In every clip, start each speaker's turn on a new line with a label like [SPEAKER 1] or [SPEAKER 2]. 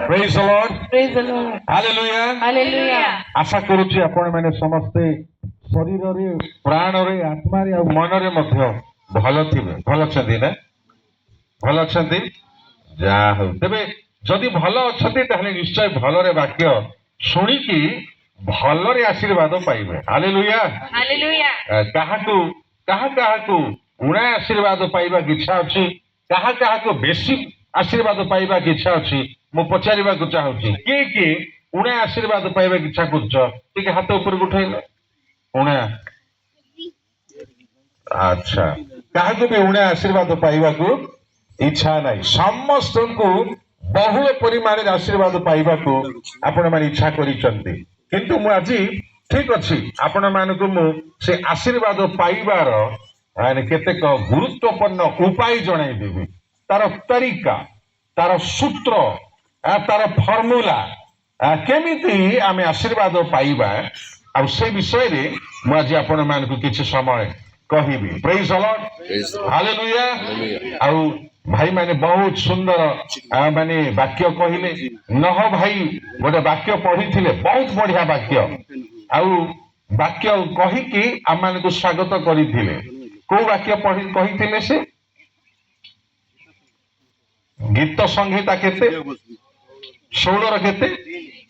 [SPEAKER 1] Praise the Lord.
[SPEAKER 2] Praise the Lord.
[SPEAKER 1] Hallelujah.
[SPEAKER 2] Hallelujah.
[SPEAKER 1] ଆଶା କରୁଛି ଆପଣମାନେ ସମସ୍ତେ ଶରୀରରେ, ପ୍ରାଣରେ, ଆତ୍ମାରେ ଆଉ ମନରେ ମଧ୍ୟ ଭଲ ଥିବେ। ଭଲ ଅଛନ୍ତି ନା? ଭଲ ଅଛନ୍ତି? ଯାହା ହଉ। ତେବେ ଯଦି ଭଲ ଅଛନ୍ତି, ତାହେଲେ ନିଶ୍ଚୟ ଭଲରେ ବାକ୍ୟ ଶୁଣିକି ଭଲରେ ଆଶୀର୍ବାଦ ପାଇବେ। ହାଲେଲୁୟା।
[SPEAKER 2] Hallelujah.
[SPEAKER 1] କାହାକୁ କାହା କାହାକୁ ଉଣା ଆଶୀର୍ବାଦ ପାଇବାକୁ ଇଚ୍ଛା ଅଛି, କାହା କାହାକୁ ବେଶୀ ଆଶୀର୍ବାଦ ପାଇବାକୁ ଇଚ୍ଛା ଅଛି, ମୁଁ ପଚାରିବାକୁ ଚାହୁଁଛି। କିଏ କିଏ ଉଣା ଆଶୀର୍ବାଦ ପାଇବାକୁ ଇଚ୍ଛା କରୁଛ, ଟିକେ ହାତ ଉପରକୁ ଉଠେଇଲେ। ଉଣା। ଆଚ୍ଛା, କାହାକୁ ବି ଉଣା ଆଶୀର୍ବାଦ ପାଇବାକୁ ଇଚ୍ଛା ନାହିଁ। ସମସ୍ତଙ୍କୁ ବହୁଳ ପରିମାଣରେ ଆଶୀର୍ବାଦ ପାଇବାକୁ ଆପଣମାନେ ଇଚ୍ଛା କରିଛନ୍ତି। କିନ୍ତୁ ମୁଁ ଆଜି, ଠିକ ଅଛି, ଆପଣମାନଙ୍କୁ ମୁଁ ସେ ଆଶୀର୍ବାଦ ପାଇବାର ମାନେ କେତେକ ଗୁରୁତ୍ୱପୂର୍ଣ୍ଣ ଉପାୟ ଜଣାଇଦେବି। ତାର ତରିକା, ତାର ସୂତ୍ର, ତାର ଫର୍ମୁଲା, କେମିତି ଆମେ ଆଶୀର୍ବାଦ ପାଇବା, ଆଉ ସେ ବିଷୟରେ ମୁଁ ଆଜି ଆପଣମାନଙ୍କୁ କିଛି ସମୟ କହିବି। Praise the Lord.
[SPEAKER 3] Praise the Lord.
[SPEAKER 1] Hallelujah.
[SPEAKER 3] Hallelujah.
[SPEAKER 1] ଆଉ ଭାଇମାନେ ବହୁତ ସୁନ୍ଦର ମାନେ ବାକ୍ୟ କହିଲେ। ନହ ଭାଇ ଗୋଟେ ବାକ୍ୟ ପଢିଥିଲେ, ବହୁତ ବଢିଆ ବାକ୍ୟ। ଆଉ ବାକ୍ୟ କହିକି ଆମମାନଙ୍କୁ ସ୍ୱାଗତ କରିଥିଲେ। କୋଉ ବାକ୍ୟ ପଢି କହିଥିଲେ ସେ? ଗୀତ ସଂହିତା କେତେ? 16ର କେତେ?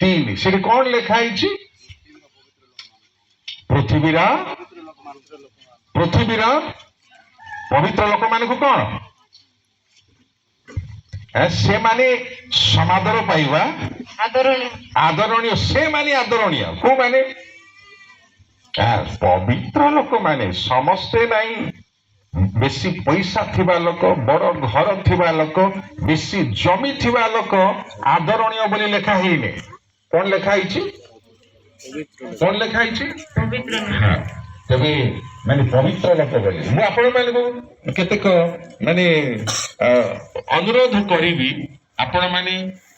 [SPEAKER 1] 3। ସେଠି କଣ ଲେଖା ହେଇଛି? ପୃଥିବୀର ପବିତ୍ର ଲୋକମାନଙ୍କୁ କଣ ସେମାନେ ସମାଦର ପାଇବା
[SPEAKER 2] ଆଦରଣୀୟ।
[SPEAKER 1] ଆଦରଣୀୟ। ସେମାନେ ଆଦରଣୀୟ। କୋଉମାନେ? ପବିତ୍ର ଲୋକମାନେ। ସମସ୍ତେ ନାହିଁ। ବେଶୀ ପଇସା ଥିବା ଲୋକ, ବଡ ଘର ଥିବା ଲୋକ, ବେଶୀ ଜମି ଥିବା ଲୋକ ଆଦରଣୀୟ ବୋଲି ଲେଖା ହେଇନି। କଣ ଲେଖା ହେଇଛି? କଣ ଲେଖା ହେଇଛି?
[SPEAKER 2] ପବିତ୍ର।
[SPEAKER 1] ହଁ, ତେବେ ମାନେ ପବିତ୍ର ଲୋକ ବୋଲି। ମୁଁ ଆପଣମାନଙ୍କୁ କେତେକ ମାନେ ଅନୁରୋଧ କରିବି। ଆପଣମାନେ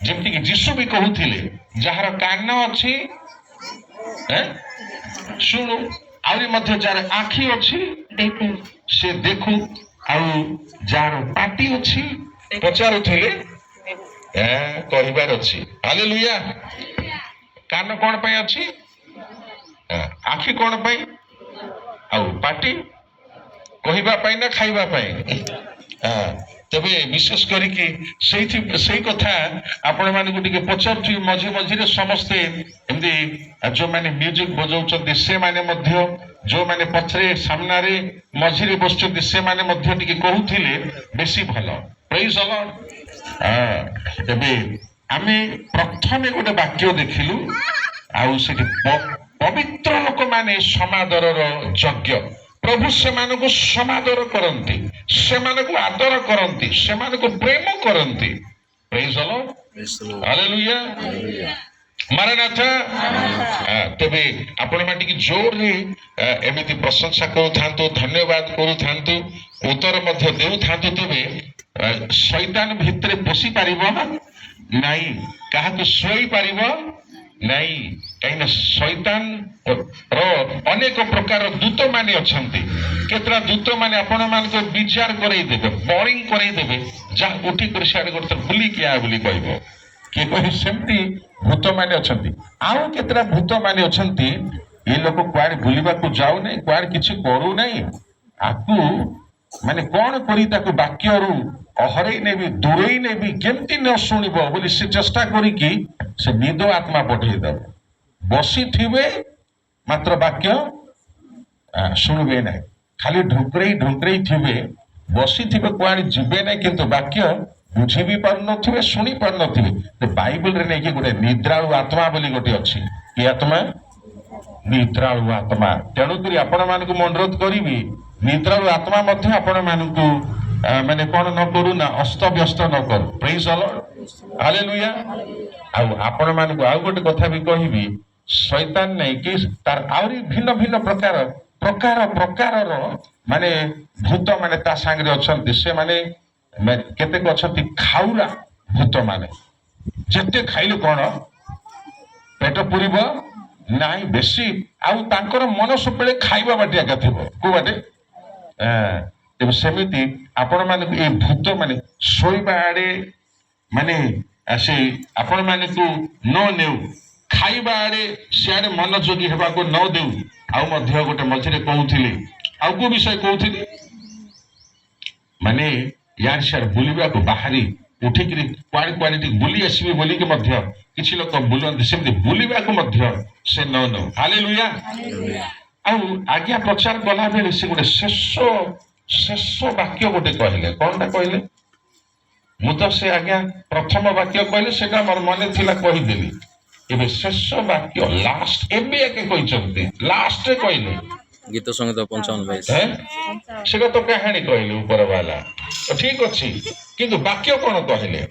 [SPEAKER 1] ଯେମିତିକି ଯୀଶୁ ବି କହୁଥିଲେ, ଯାହାର କାନ ଅଛି ଶୁଣୁ। ଆହୁରି ମଧ୍ୟ ଯାହାର ଆଖି ଅଛି
[SPEAKER 2] ଦେଖୁ।
[SPEAKER 1] ସେ ଦେଖୁ। ଆଉ ଯାହାର ପାଟି ଅଛି, ପଚାରୁଥିଲେ, କହିବାର ଅଛି। ହାଲେଲୁୟା। କାନ କଣ ପାଇଁ ଅଛି? ଆଖି କଣ ପାଇଁ? ଆଉ ପାଟି କହିବା ପାଇଁ ନା ଖାଇବା ପାଇଁ? ତେବେ ବିଶେଷ କରିକି ସେଇଥି ସେଇ କଥା ଆପଣମାନଙ୍କୁ ଟିକେ ପଚାରୁଛି। ମଝି ମଝିରେ ସମସ୍ତେ ଏମିତି, ଯୋଉମାନେ ମ୍ୟୁଜିକ ବଜାଉଛନ୍ତି ସେମାନେ ମଧ୍ୟ, ଯୋଉମାନେ ପଛରେ, ସାମ୍ନାରେ, ମଝିରେ ବସୁଛନ୍ତି, ସେମାନେ ମଧ୍ୟ ଟିକେ କହୁଥିଲେ ବେଶୀ ଭଲ। Praise the Lord. ତେବେ ଆମେ ପ୍ରଥମେ ଗୋଟେ ବାକ୍ୟ ଦେଖିଲୁ ଆଉ ସେଠି ପବିତ୍ର ଲୋକମାନେ ସମାଦରର ଯୋଗ୍ୟ। ପ୍ରଭୁ ସେମାନଙ୍କୁ ସମାଦର କରନ୍ତି, ସେମାନଙ୍କୁ ଆଦର କରନ୍ତି, ସେମାନଙ୍କୁ ପ୍ରେମ କରନ୍ତି। Praise the Lord.
[SPEAKER 3] Praise the Lord.
[SPEAKER 1] Hallelujah.
[SPEAKER 3] Hallelujah.
[SPEAKER 1] ମାରାନାଥା। ତେବେ ଆପଣମାନେ ଟିକେ ଜୋରରେ ଏମିତି ପ୍ରଶଂସା କରୁଥାନ୍ତୁ, ଧନ୍ୟବାଦ କରୁଥାନ୍ତୁ, ଉତ୍ତର ମଧ୍ୟ ଦେଉଥାନ୍ତୁ। ତେବେ ଶୈତାନ ଭିତରେ ପଶି ପାରିବ ନାହିଁ, କାହାକୁ ଶୁଆଇ ପାରିବ ନାହିଁ। କାହିଁକିନା ଶୈତାନ ର ଅନେକ ପ୍ରକାର ଦୂତ ମାନେ ଅଛନ୍ତି। କେତେଟା ଦୂତ ମାନେ ଆପଣମାନଙ୍କୁ ବିଚାର କରେଇ ଦେବେ, ବୋରିଂ କରେଇ ଦେବେ। ଯାହା ଉଠିକରି ସିଆଡ଼େ ଗୋଟେ ଥର ବୁଲିକି ଆ ବୋଲି କହିବ କିଏ କହି, ସେମିତି ଭୂତ ମାନେ ଅଛନ୍ତି। ଆଉ କେତେଟା ଭୂତ ମାନେ ଅଛନ୍ତି, ଏ ଲୋକ କୁଆଡେ ବୁଲିବାକୁ ଯାଉନାହିଁ, କୁଆଡେ କିଛି କରୁନାହିଁ, ଆକୁ ମାନେ କଣ କରି ତାକୁ ବାକ୍ୟରୁ ଅହରେଇ ନେବି, ଦୂରେଇ ନେବି, କେମିତି ନ ଶୁଣିବ ବୋଲି ସେ ଚେଷ୍ଟା କରିକି ସେ ନିଦ ଆତ୍ମା ପଠେଇଦବ। ବସିଥିବେ ମାତ୍ର ବାକ୍ୟ ଶୁଣିବେ ନାହିଁ। ଖାଲି ଢୁଙ୍କରେଇ ଢୁଙ୍କରେଇ ଥିବେ, ବସିଥିବେ, କୁଆଡେ ଯିବେ ନାହିଁ, କିନ୍ତୁ ବାକ୍ୟ ବୁଝି ବି ପାରୁନଥିବେ, ଶୁଣି ପାରୁନଥିବେ। ବାଇବଲରେ ନେଇକି ଗୋଟେ ନିଦ୍ରାଳୁ ଆତ୍ମା ବୋଲି ଗୋଟେ ଅଛି। କି ଆତ୍ମା? ନିଦ୍ରାଳୁ ଆତ୍ମା। ତେଣୁକରି ଆପଣମାନଙ୍କୁ ମୁଁ ଅନୁରୋଧ କରିବି, ନିଦ୍ରାଳୁ ଆତ୍ମା ମଧ୍ୟ ଆପଣମାନଙ୍କୁ ମାନେ କଣ ନ କରୁ ନା ଅସ୍ତବ୍ୟସ୍ତ ନ କରୁ। Praise the Lord. Hallelujah. ଆଉ ଆପଣମାନଙ୍କୁ ଆଉ ଗୋଟେ କଥା ବି କହିବି। ଶୈତାନ ନେଇକି ତାର ଆହୁରି ଭିନ୍ନ ଭିନ୍ନ ପ୍ରକାର ପ୍ରକାର ପ୍ରକାରର ମାନେ ଭୂତ ମାନେ ତା ସାଙ୍ଗରେ ଅଛନ୍ତି। ସେମାନେ କେତେକ ଅଛନ୍ତି ଖାଉରା ଭୂତ ମାନେ। ଯେତେ ଖାଇଲେ କଣ ପେଟ ପୁରିବ ନାହିଁ ବେଶୀ। ଆଉ ତାଙ୍କର ମନ ସବୁବେଳେ ଖାଇବା ବାଟେ ଏକା ଥିବ। କୋଉ ବାଟେ? ତେବେ ସେମିତି ଆପଣମାନଙ୍କୁ ଏଇ ଭୂତ ମାନେ ଶୋଇବା ଆଡେ ମାନେ ସେ ଆପଣମାନଙ୍କୁ ନ ନେଉ, ଖାଇବା ଆଡ଼େ ସିଆଡ଼େ ମନୋଯୋଗୀ ହେବାକୁ ନ ଦେଉ। ଆଉ ମଧ୍ୟ ଗୋଟେ ମଝିରେ କହୁଥିଲି, ଆଉ କୋଉ ବିଷୟ କହୁଥିଲି, ମାନେ ଇଆଡ଼େ ସିଆଡ଼େ ବୁଲିବାକୁ ବାହାରି ଉଠିକିରି କୁଆଡ଼େ କୁଆଡ଼େ ଟିକେ ବୁଲି ଆସିବି ବୋଲିକି ମଧ୍ୟ କିଛି ଲୋକ ବୁଲନ୍ତି, ସେମିତି ବୁଲିବାକୁ ମଧ୍ୟ ସେ ନ ନେଉ। ହାଲେଲୁୟା। ଆଉ ଆଜ୍ଞା ପ୍ରଚାର କଲା ବେଳେ ସେ ଗୋଟେ ଶେଷ ଶେଷ ବାକ୍ୟ ଗୋଟେ କହିଲେ। କଣଟା କହିଲେ? ମୁଁ ତ ସେ ଆଜ୍ଞା ପ୍ରଥମ ବାକ୍ୟ କହିଲେ, ସେଟା ମୋର ମନେ ଥିଲା, କହିଦେଲି। ଏବେ ଶେଷ ବାକ୍ୟ ଲାଷ୍ଟ ଏବେ ଏକେ କହିଛନ୍ତି, ଲାଷ୍ଟରେ କହିଲେ।
[SPEAKER 3] ଗୀତ ସଂହିତା 55:22।
[SPEAKER 1] ହେଁ? ସେଟା ତ କାହାଣୀ କହିଲେ ଉପର ବାଲା ତ, ଠିକ ଅଛି, କିନ୍ତୁ ବାକ୍ୟ କଣ କହିଲେ?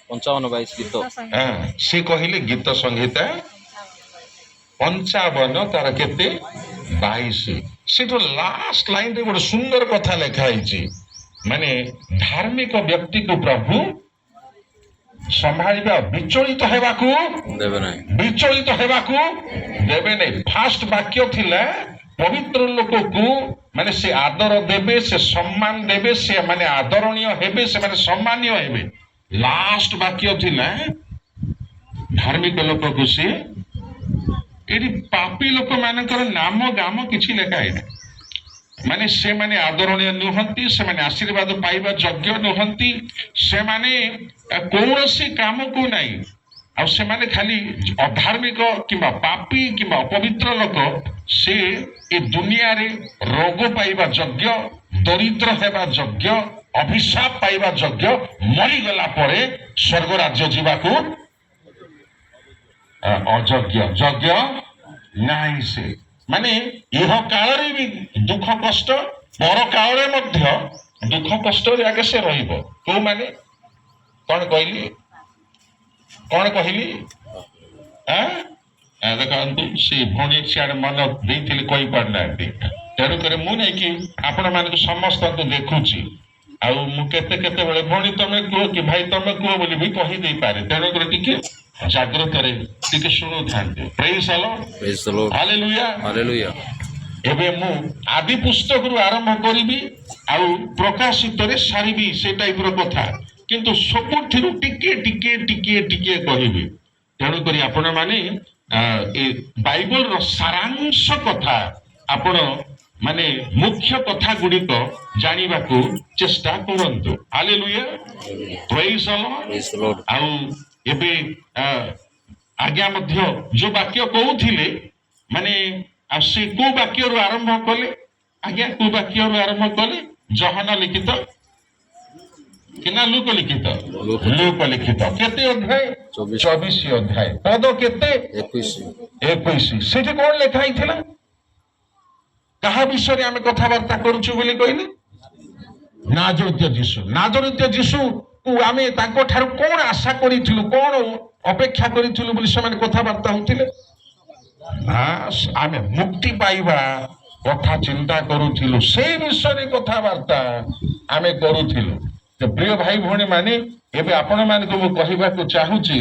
[SPEAKER 3] 55:22 ଗୀତ।
[SPEAKER 1] ହଁ, ସେ କହିଲେ ଗୀତ ସଂହିତା 55 ତାର କେତେ? 22। ସେଠୁ ଲାଷ୍ଟ ଲାଇନରେ ଗୋଟେ ସୁନ୍ଦର କଥା ଲେଖା ହେଇଛି, ମାନେ ଧାର୍ମିକ ବ୍ୟକ୍ତିକୁ ପ୍ରଭୁ ସମ୍ଭାଳିବା, ବିଚଳିତ ହେବାକୁ
[SPEAKER 3] ଦେବେ ନାହିଁ।
[SPEAKER 1] ବିଚଳିତ ହେବାକୁ ଦେବେ ନାହିଁ। ଫାଷ୍ଟ ବାକ୍ୟ ଥିଲା ପବିତ୍ର ଲୋକକୁ ମାନେ ସେ ଆଦର ଦେବେ, ସେ ସମ୍ମାନ ଦେବେ, ସେ ମାନେ ଆଦରଣୀୟ ହେବେ, ସେମାନେ ସମ୍ମାନୀୟ ହେବେ। ଲାଷ୍ଟ ବାକ୍ୟ ଥିଲା ଧାର୍ମିକ ଲୋକକୁ ସେ। ଏଠି ପାପୀ ଲୋକମାନଙ୍କର ନାମ ଗାମ କିଛି ଲେଖା ହେଇନି। ମାନେ ସେମାନେ ଆଦରଣୀୟ ନୁହନ୍ତି, ସେମାନେ ଆଶୀର୍ବାଦ ପାଇବା ଯୋଗ୍ୟ ନୁହନ୍ତି, ସେମାନେ କୌଣସି କାମକୁ ନାହିଁ। ଆଉ ସେମାନେ ଖାଲି ଅଧାର୍ମିକ କିମ୍ବା ପାପୀ କିମ୍ବା ଅପବିତ୍ର ଲୋକ, ସେ ଏ ଦୁନିଆରେ ରୋଗ ପାଇବା ଯୋଗ୍ୟ, ଦରିଦ୍ର ହେବା ଯୋଗ୍ୟ, ଅଭିଶାପ ପାଇବା ଯୋଗ୍ୟ, ମରିଗଲା ପରେ ସ୍ୱର୍ଗ ରାଜ୍ୟ ଯିବାକୁ ଅଯୋଗ୍ୟ, ଯୋଗ୍ୟ ନାହିଁ ସେ। ମାନେ ଇହ କାଳରେ ବି ଦୁଃଖ କଷ୍ଟ, ପରକାଳରେ ମଧ୍ୟ ଦୁଃଖ କଷ୍ଟରେ ଆଗେ ସେ ରହିବ। କୋଉମାନେ? କଣ କହିଲି? କଣ କହିଲି? ଆଁ? ଦେଖନ୍ତୁ, ସେ ଭଉଣୀ ସିଆଡେ ମନ ଦେଇଥିଲେ, କହିପାରୁନାହାନ୍ତି। ତେଣୁକରି ମୁଁ ନେଇକି ଆପଣମାନଙ୍କୁ ସମସ୍ତଙ୍କୁ ଦେଖୁଛି, ଆଉ ମୁଁ କେତେ କେତେବେଳେ ଭଉଣୀ ତମେ କୁହ କି ଭାଇ ତମେ କୁହ ବୋଲି ବି କହିଦେଇପାରେ। ତେଣୁକରି ଟିକେ ଜାଗ୍ରତରେ ଟିକେ ଶୁଣୁଥାନ୍ତୁ। Praise the Lord.
[SPEAKER 3] Praise the Lord.
[SPEAKER 1] Hallelujah.
[SPEAKER 3] Hallelujah.
[SPEAKER 1] ଏବେ ମୁଁ ଆଦି ପୁସ୍ତକରୁ ଆରମ୍ଭ କରିବି ଆଉ ପ୍ରକାଶିତରେ ସାରିବି, ସେ ଟାଇପର କଥା। କିନ୍ତୁ ସବୁଥିରୁ ଟିକେ ଟିକେ ଟିକେ ଟିକେ କହିବି। ତେଣୁକରି ଆପଣମାନେ ଏ ବାଇବଲର ସାରାଂଶ କଥା, ଆପଣ ମାନେ ମୁଖ୍ୟ କଥା ଗୁଡ଼ିକ ଜାଣିବାକୁ ଚେଷ୍ଟା କରନ୍ତୁ। Hallelujah. Praise the Lord.
[SPEAKER 3] Praise the Lord.
[SPEAKER 1] ଆଉ ଏବେ ଆଜ୍ଞା ମଧ୍ୟ ଯୋଉ ବାକ୍ୟ କହୁଥିଲେ, ମାନେ ଆଉ ସେ କୋଉ ବାକ୍ୟରୁ ଆରମ୍ଭ କଲେ ଆଜ୍ଞା? କୋଉ ବାକ୍ୟରୁ ଆରମ୍ଭ କଲେ? ଯୋହନ ଲିଖିତ କି ନା ଲୁକ ଲିଖିତ?
[SPEAKER 3] ଲୁକ।
[SPEAKER 1] ଲୁକ ଲିଖିତ କେତେ ଅଧ୍ୟାୟ?
[SPEAKER 3] 24।
[SPEAKER 1] 24 ଅଧ୍ୟାୟ, ପଦ କେତେ?
[SPEAKER 3] 21।
[SPEAKER 1] 21। ସେଠି କଣ ଲେଖା ହେଇଥିଲା? କାହା ବିଷୟରେ ଆମେ କଥାବାର୍ତ୍ତା କରୁଛୁ ବୋଲି କହିଲେ? ନାଜରିତ ଯୀଶୁ। ନାଜରିତ ଯୀଶୁକୁ ଆମେ ତାଙ୍କ ଠାରୁ କଣ ଆଶା କରିଥିଲୁ, କଣ ଅପେକ୍ଷା କରିଥିଲୁ ବୋଲି ସେମାନେ କଥାବାର୍ତ୍ତା ହଉଥିଲେ? ଆମେ ମୁକ୍ତି ପାଇବା କଥା ଚିନ୍ତା କରୁଥିଲୁ, ସେଇ ବିଷୟରେ କଥାବାର୍ତ୍ତା ଆମେ କରୁଥିଲୁ। ତ ପ୍ରିୟ ଭାଇ ଭଉଣୀ ମାନେ, ଏବେ ଆପଣମାନଙ୍କୁ ମୁଁ କହିବାକୁ ଚାହୁଁଛି,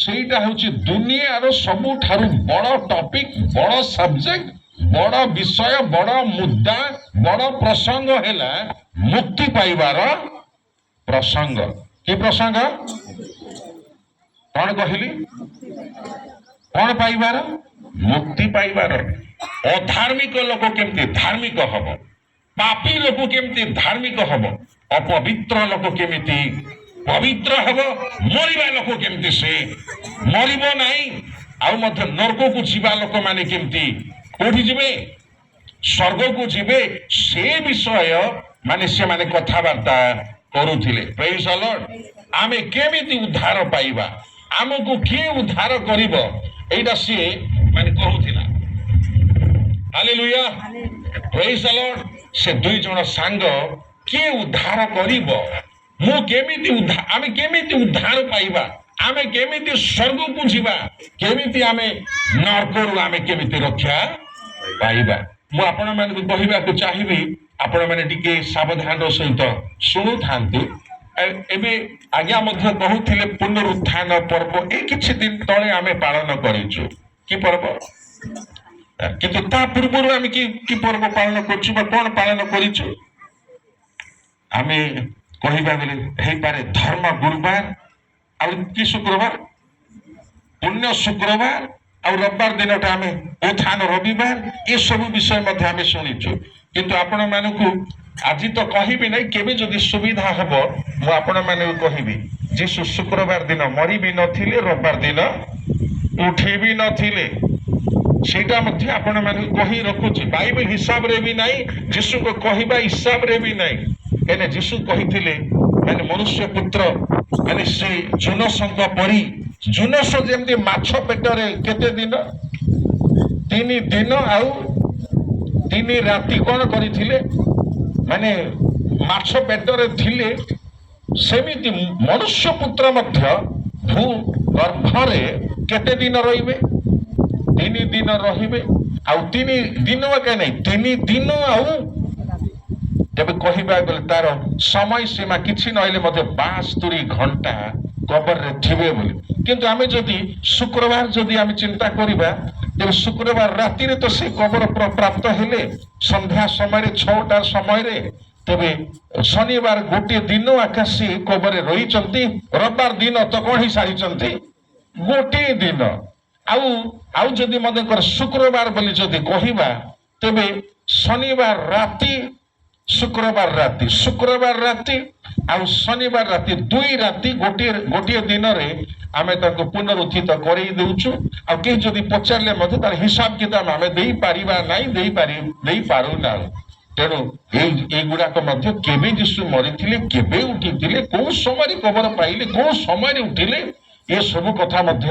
[SPEAKER 1] ସେଇଟା ହେଉଛି ଦୁନିଆର ସବୁଠାରୁ ବଡ଼ ଟପିକ, ବଡ଼ ସବଜେକ୍ଟ, ବଡ଼ ବିଷୟ, ବଡ଼ ମୁଦ୍ଦା, ବଡ଼ ପ୍ରସଙ୍ଗ ହେଲା ମୁକ୍ତି ପାଇବାର ପ୍ରସଙ୍ଗ। କି ପ୍ରସଙ୍ଗ? କଣ କହିଲି? କଣ ପାଇବାର? ମୁକ୍ତି ପାଇବାର। ଅଧାର୍ମିକ ଲୋକ କେମିତି ଧାର୍ମିକ ହବ, ପାପୀ ଲୋକ କେମିତି ଧାର୍ମିକ ହବ, ଅପବିତ୍ର ଲୋକ କେମିତି ପବିତ୍ର ହେବ, ମରିବା ଲୋକ କେମିତି ସେ ମରିବ ନାହିଁ, ଆଉ ମଧ୍ୟ ନର୍କକୁ ଯିବା ଲୋକମାନେ କେମିତି କୋଉଠି ଯିବେ, ସ୍ୱର୍ଗକୁ ଯିବେ, ସେ ବିଷୟ ମାନେ ସେମାନେ କଥାବାର୍ତ୍ତା କରୁଥିଲେ। Praise the Lord. ଆମେ କେମିତି ଉଦ୍ଧାର ପାଇବା, ଆମକୁ କିଏ ଉଦ୍ଧାର କରିବ, ଏଇଟା ସିଏ ମାନେ କହୁଥିଲା। ହାଲେଲୁୟା। Praise the Lord. ସେ ଦୁଇ ଜଣ ସାଙ୍ଗ, କିଏ ଉଦ୍ଧାର କରିବ, ମୁଁ କେମିତି ଉଦ୍ଧାର, ଆମେ କେମିତି ଉଦ୍ଧାର ପାଇବା, ଆମେ କେମିତି ସ୍ୱର୍ଗକୁ ଯିବା, କେମିତି ଆମେ ନର୍କରୁ ଆମେ କେମିତି ରକ୍ଷା ପାଇବା। ମୁଁ ଆପଣମାନଙ୍କୁ କହିବାକୁ ଚାହିଁବି, ଆପଣମାନେ ଟିକେ ସାବଧାନର ସହିତ ଶୁଣୁଥାନ୍ତୁ। ଏବେ ଆଜ୍ଞା ମଧ୍ୟ କହୁଥିଲେ ପୁନରୁତ୍ଥାନ ପର୍ବ ଏଇ କିଛି ଦିନ ତଳେ ଆମେ ପାଳନ କରିଛୁ। କି ପର୍ବ? କିନ୍ତୁ ତା ପୂର୍ବରୁ ଆମେ କି କି ପର୍ବ ପାଳନ କରୁଛୁ ବା କଣ ପାଳନ କରିଛୁ? ଆମେ କହିବା ଗଲେ ହେଇପାରେ ଧର୍ମ ଗୁରୁବାର। ଆଉ କି ଶୁକ୍ରବାର? ପୁଣ୍ୟ ଶୁକ୍ରବାର। ଆଉ ରବିବାର ଦିନଟା ଆମେ ଉତ୍ଥାନ ରବିବାର, ଏସବୁ ବିଷୟ ମଧ୍ୟ ଆମେ ଶୁଣିଛୁ। କିନ୍ତୁ ଆପଣମାନଙ୍କୁ ଆଜି ତ କହିବି ନାହିଁ, କେବେ ଯଦି ସୁବିଧା ହବ ମୁଁ ଆପଣମାନଙ୍କୁ କହିବି। ଯୀଶୁ ଶୁକ୍ରବାର ଦିନ ମରି ବି ନଥିଲେ, ରବିବାର ଦିନ ଉଠି ବି ନଥିଲେ। ସେଇଟା ମଧ୍ୟ ଆପଣମାନଙ୍କୁ କହି ରଖୁଛି। ବାଇବେଲ ହିସାବରେ ବି ନାହିଁ, ଯୀଶୁଙ୍କ କହିବା ହିସାବରେ ବି ନାହିଁ। କାହିଁକିନା ଯୀଶୁ କହିଥିଲେ, ମାନେ ମନୁଷ୍ୟ ପୁତ୍ର ମାନେ ସେ ଯୂନସଙ୍କ ପରି, ଯୂନସ ଯେମିତି ମାଛ ପେଟରେ କେତେ ଦିନ, 3 ଦିନ ଆଉ 3 ରାତି କଣ କରିଥିଲେ, ମାନେ ମାଛ ପେଟରେ ଥିଲେ, ସେମିତି ମନୁଷ୍ୟ ପୁତ୍ର ମଧ୍ୟ ଭୂ ଗର୍ଭରେ କେତେ ଦିନ ରହିବେ? 3 ଦିନ ରହିବେ। ଆଉ 3 ଦିନ ଏକା ନାହିଁ, 3 ଦିନ ଆଉ ତେବେ କହିବାକୁ ଗଲେ ତାର ସମୟ ସୀମା କିଛି ନହେଲେ ମଧ୍ୟ 72 ଘଣ୍ଟା କବରରେ ଥିବେ ବୋଲି। କିନ୍ତୁ ଆମେ ଯଦି ଶୁକ୍ରବାର ଯଦି ଆମେ ଚିନ୍ତା କରିବା, ତେବେ ଶୁକ୍ରବାର ରାତିରେ ତ ସେ କବର ପ୍ରାପ୍ତ ହେଲେ ସନ୍ଧ୍ୟା ସମୟରେ, 6ଟା ସମୟରେ। ତେବେ ଶନିବାର ଗୋଟିଏ ଦିନ ଆକା ସେ କବରରେ ରହିଛନ୍ତି। ରବିବାର ଦିନ ତ କଣ ହେଇ ସାରିଛନ୍ତି? ଗୋଟିଏ ଦିନ। ଆଉ ଯଦି ମନେକର ଶୁକ୍ରବାର ବୋଲି ଯଦି କହିବା, ତେବେ ଶନିବାର ରାତି, ଶୁକ୍ରବାର ରାତି, ଶୁକ୍ରବାର ରାତି ଆଉ ଶନିବାର ରାତି, 2 ରାତି ଗୋଟିଏ ଗୋଟିଏ ଦିନରେ ଆମେ ତାଙ୍କୁ ପୁନରୁତ୍ଥିତ କରେଇ ଦେଉଛୁ। ଆଉ କେହି ଯଦି ପଚାରିଲେ ମଧ୍ୟ ତାର ହିସାବ କିତାବ ଆମେ ଦେଇପାରିବା ନାହିଁ, ଦେଇପାରୁନାହୁଁ। ତେଣୁ ଏଇଗୁଡାକ ମଧ୍ୟ କେବେ ଯୀଶୁ ମରିଥିଲେ, କେବେ ଉଠିଥିଲେ, କୋଉ ସମୟରେ କବର ପାଇଲେ, କୋଉ ସମୟରେ ଉଠିଲେ, ଏସବୁ କଥା ମଧ୍ୟ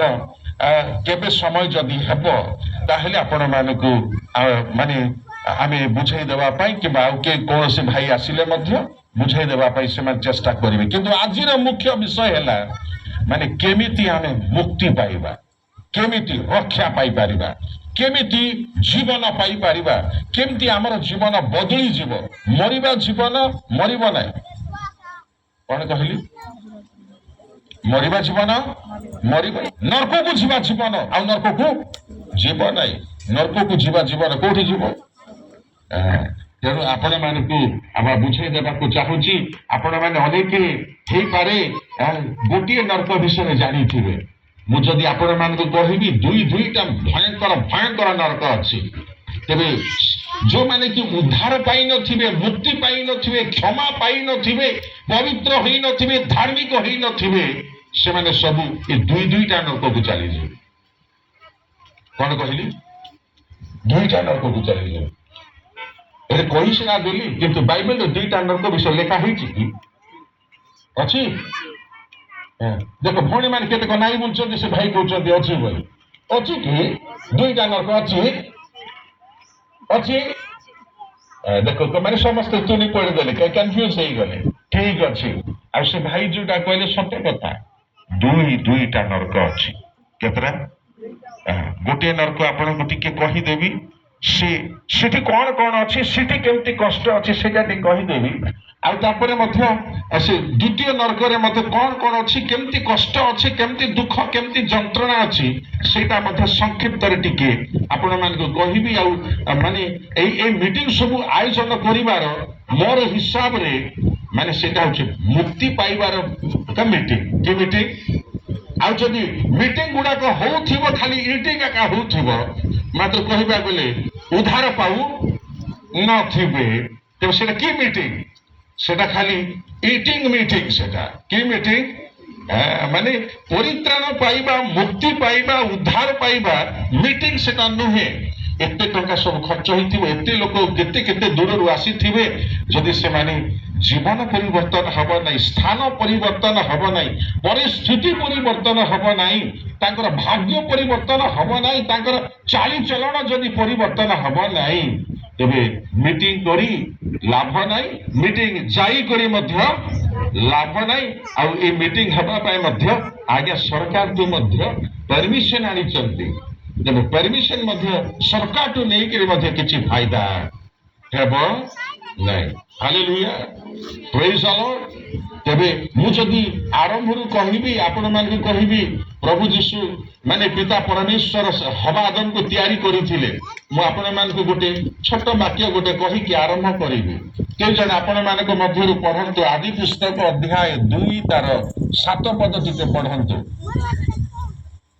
[SPEAKER 1] କେବେ ସମୟ ଯଦି ହେବ, ତାହେଲେ ଆପଣମାନଙ୍କୁ ମାନେ ଆମେ ବୁଝେଇ ଦେବା ପାଇଁ କିମ୍ବା ଆଉ କିଏ କୌଣସି ଭାଇ ଆସିଲେ ମଧ୍ୟ ବୁଝେଇ ଦେବା ପାଇଁ ସେମାନେ ଚେଷ୍ଟା କରିବେ। କିନ୍ତୁ ଆଜିର ମୁଖ୍ୟ ବିଷୟ ହେଲା, ମାନେ କେମିତି ଆମେ ମୁକ୍ତି ପାଇବା, କେମିତି ରକ୍ଷା ପାଇପାରିବା, କେମିତି ଜୀବନ ପାଇପାରିବା, କେମିତି ଆମର ଜୀବନ ବଦଳିଯିବ। ମରିବା ଜୀବନ ମରିବ ନାହିଁ। କଣ କହିଲି? ମରିବା ଜୀବନ ମରିବ, ନର୍କକୁ ଯିବା ଜୀବନ ଆଉ ନର୍କକୁ ଯିବ ନାହିଁ। ନର୍କକୁ ଯିବା ଜୀବନ କୋଉଠି ଯିବ? ତେଣୁ ଆପଣମାନଙ୍କୁ ଆମେ ବୁଝେଇ ଦେବାକୁ ଚାହୁଁଛି। ଆପଣମାନେ ଅନେକ ହେଇପାରେ ଗୋଟିଏ ନର୍କ ବିଷୟରେ ଜାଣିଥିବେ। ମୁଁ ଯଦି ଆପଣମାନଙ୍କୁ କହିବି ଦୁଇ ଦୁଇଟା ଭୟଙ୍କର ଭୟଙ୍କର ନର୍କ ଅଛି, ତେବେ ଯୋଉମାନେ କି ଉଦ୍ଧାର ପାଇନଥିବେ, ମୁକ୍ତି ପାଇନଥିବେ, କ୍ଷମା ପାଇନଥିବେ, ପବିତ୍ର ହେଇନଥିବେ, ଧାର୍ମିକ ହେଇନଥିବେ, ସେମାନେ ସବୁ ଏ ଦୁଇ ଦୁଇଟା ନର୍କକୁ ଚାଲିଯିବେ। କଣ କହିଲି? ଦୁଇଟା ନର୍କକୁ ଚାଲିଯିବେ। ଏବେ କହି ସିନା ଦେଲି, କିନ୍ତୁ ବାଇବେଲରେ ଦୁଇଟା ନର୍କ ବିଷୟ ଲେଖା ହେଇଛି କି? ଅଛି? ହଁ। ଦେଖ, ଭଉଣୀ ମାନେ କେତେକ ନାଇଁ ବୁଲୁଛନ୍ତି, ସେ ଭାଇ କହୁଛନ୍ତି ଅଛି ବୋଲି। ଅଛି କି? ଦୁଇଟା ନର୍କ ଅଛି? ଅଛି? ଦେଖ, ମାନେ ସମସ୍ତେ ତୁନି ପଡ଼ିଦେଲେ, କନଫ୍ୟୁଜ ହେଇଗଲେ। ଠିକ ଅଛି। ଆଉ ସେ ଭାଇ ଯୋଉଟା କହିଲେ ସତ କଥା, ଦୁଇ ଦୁଇଟା ନର୍କ ଅଛି। କେତେଟା? ଗୋଟିଏ ନର୍କ ଆପଣଙ୍କୁ ଟିକେ କହିଦେବି, ସେ ସେଠି କଣ କଣ ଅଛି, ସେଠି କେମିତି କଷ୍ଟ ଅଛି, ସେଇଟା ଟିକେ କହିଦେବି। ଆଉ ତାପରେ ମଧ୍ୟ ସେ ଦ୍ୱିତୀୟ ନର୍କରେ ମଧ୍ୟ କଣ କଣ ଅଛି, କେମିତି କଷ୍ଟ ଅଛି, କେମିତି ଦୁଃଖ, କେମିତି ଯନ୍ତ୍ରଣା ଅଛି, ସେଇଟା ମଧ୍ୟ ସଂକ୍ଷିପ୍ତରେ ଟିକେ ଆପଣମାନଙ୍କୁ କହିବି। ଆଉ ମାନେ ଏଇ ଏଇ ମିଟିଂ ସବୁ ଆୟୋଜନ କରିବାର ମୋର ହିସାବରେ ମାନେ ସେଇଟା ହଉଛି ମୁକ୍ତି ପାଇବାର ମିଟିଂ। କି ମିଟିଂ? ଆଉ ଯଦି ମିଟିଂ ଗୁଡାକ ହଉଥିବ, ଖାଲି ଇଟିଂ ଏକା ହଉଥିବ, ମାତ୍ର କହିବାକୁ ଗଲେ ଉଦ୍ଧାର ପାଉ ନଥିବେ, ତେବେ ସେଟା କି ମିଟିଂ? ସେଟା ଖାଲି ଇଟିଂ ମିଟିଂ। ସେଟା କି ମିଟିଂ? ମାନେ ପରିତ୍ରାଣ ପାଇବା, ମୁକ୍ତି ପାଇବା, ଉଦ୍ଧାର ପାଇବା ମିଟିଂ ସେଟା ନୁହେଁ। ଏତେ ଟଙ୍କା ସବୁ ଖର୍ଚ୍ଚ ହେଇଥିବ, ଏତେ ଲୋକ କେତେ କେତେ ଦୂରରୁ ଆସିଥିବେ, ଯଦି ସେମାନେ ଜୀବନ ପରିବର୍ତ୍ତନ ହବ ନାହିଁ, ସ୍ଥାନ ପରିବର୍ତ୍ତନ ହବ ନାହିଁ, ପରିସ୍ଥିତି ପରିବର୍ତ୍ତନ ହବ ନାହିଁ, ତାଙ୍କର ଭାଗ୍ୟ ପରିବର୍ତ୍ତନ ହବ ନାହିଁ, ତାଙ୍କର ଚାଲିଚଳନ ଯଦି ପରିବର୍ତ୍ତନ ହବ ନାହିଁ, ତେବେ ମିଟିଂ କରି ଲାଭ ନାହିଁ, ମିଟିଂ ଯାଇକରି ମଧ୍ୟ ଲାଭ ନାହିଁ। ଆଉ ଏ ମିଟିଂ ହେବା ପାଇଁ ମଧ୍ୟ ଆଜ୍ଞା ସରକାରଠୁ ମଧ୍ୟ ପରମିଶନ ଆଣିଛନ୍ତି। ତେବେ ପରମିଶନ ମଧ୍ୟ ସରକାରଠୁ ନେଇକରି ମଧ୍ୟ କିଛି ଫାଇଦା ହେବ ନାହିଁ। ହାଲେଲୁୟା, ପ୍ରେଜ ଦ ଲର୍ଡ। ତେବେ ମୁଁ ଯଦି ଆରମ୍ଭରୁ କହିବି, ଆପଣମାନଙ୍କୁ କହିବି, ପ୍ରଭୁ ଯୀଶୁ ମାନେ ପିତା ପରମେଶ୍ୱର ହବା ଆଦମକୁ ତିଆରି କରିଥିଲେ। ମୁଁ ଆପଣମାନଙ୍କୁ ଗୋଟେ ଛୋଟ ବାକ୍ୟ ଗୋଟେ କହିକି ଆରମ୍ଭ କରିବି। କେହି ଜଣେ ଆପଣମାନଙ୍କ ମଧ୍ୟରୁ ପଢନ୍ତୁ, ଆଦି ପୁସ୍ତକ ଅଧ୍ୟାୟ 2 ତାର 7 ପଦ ଟିକେ ପଢନ୍ତୁ।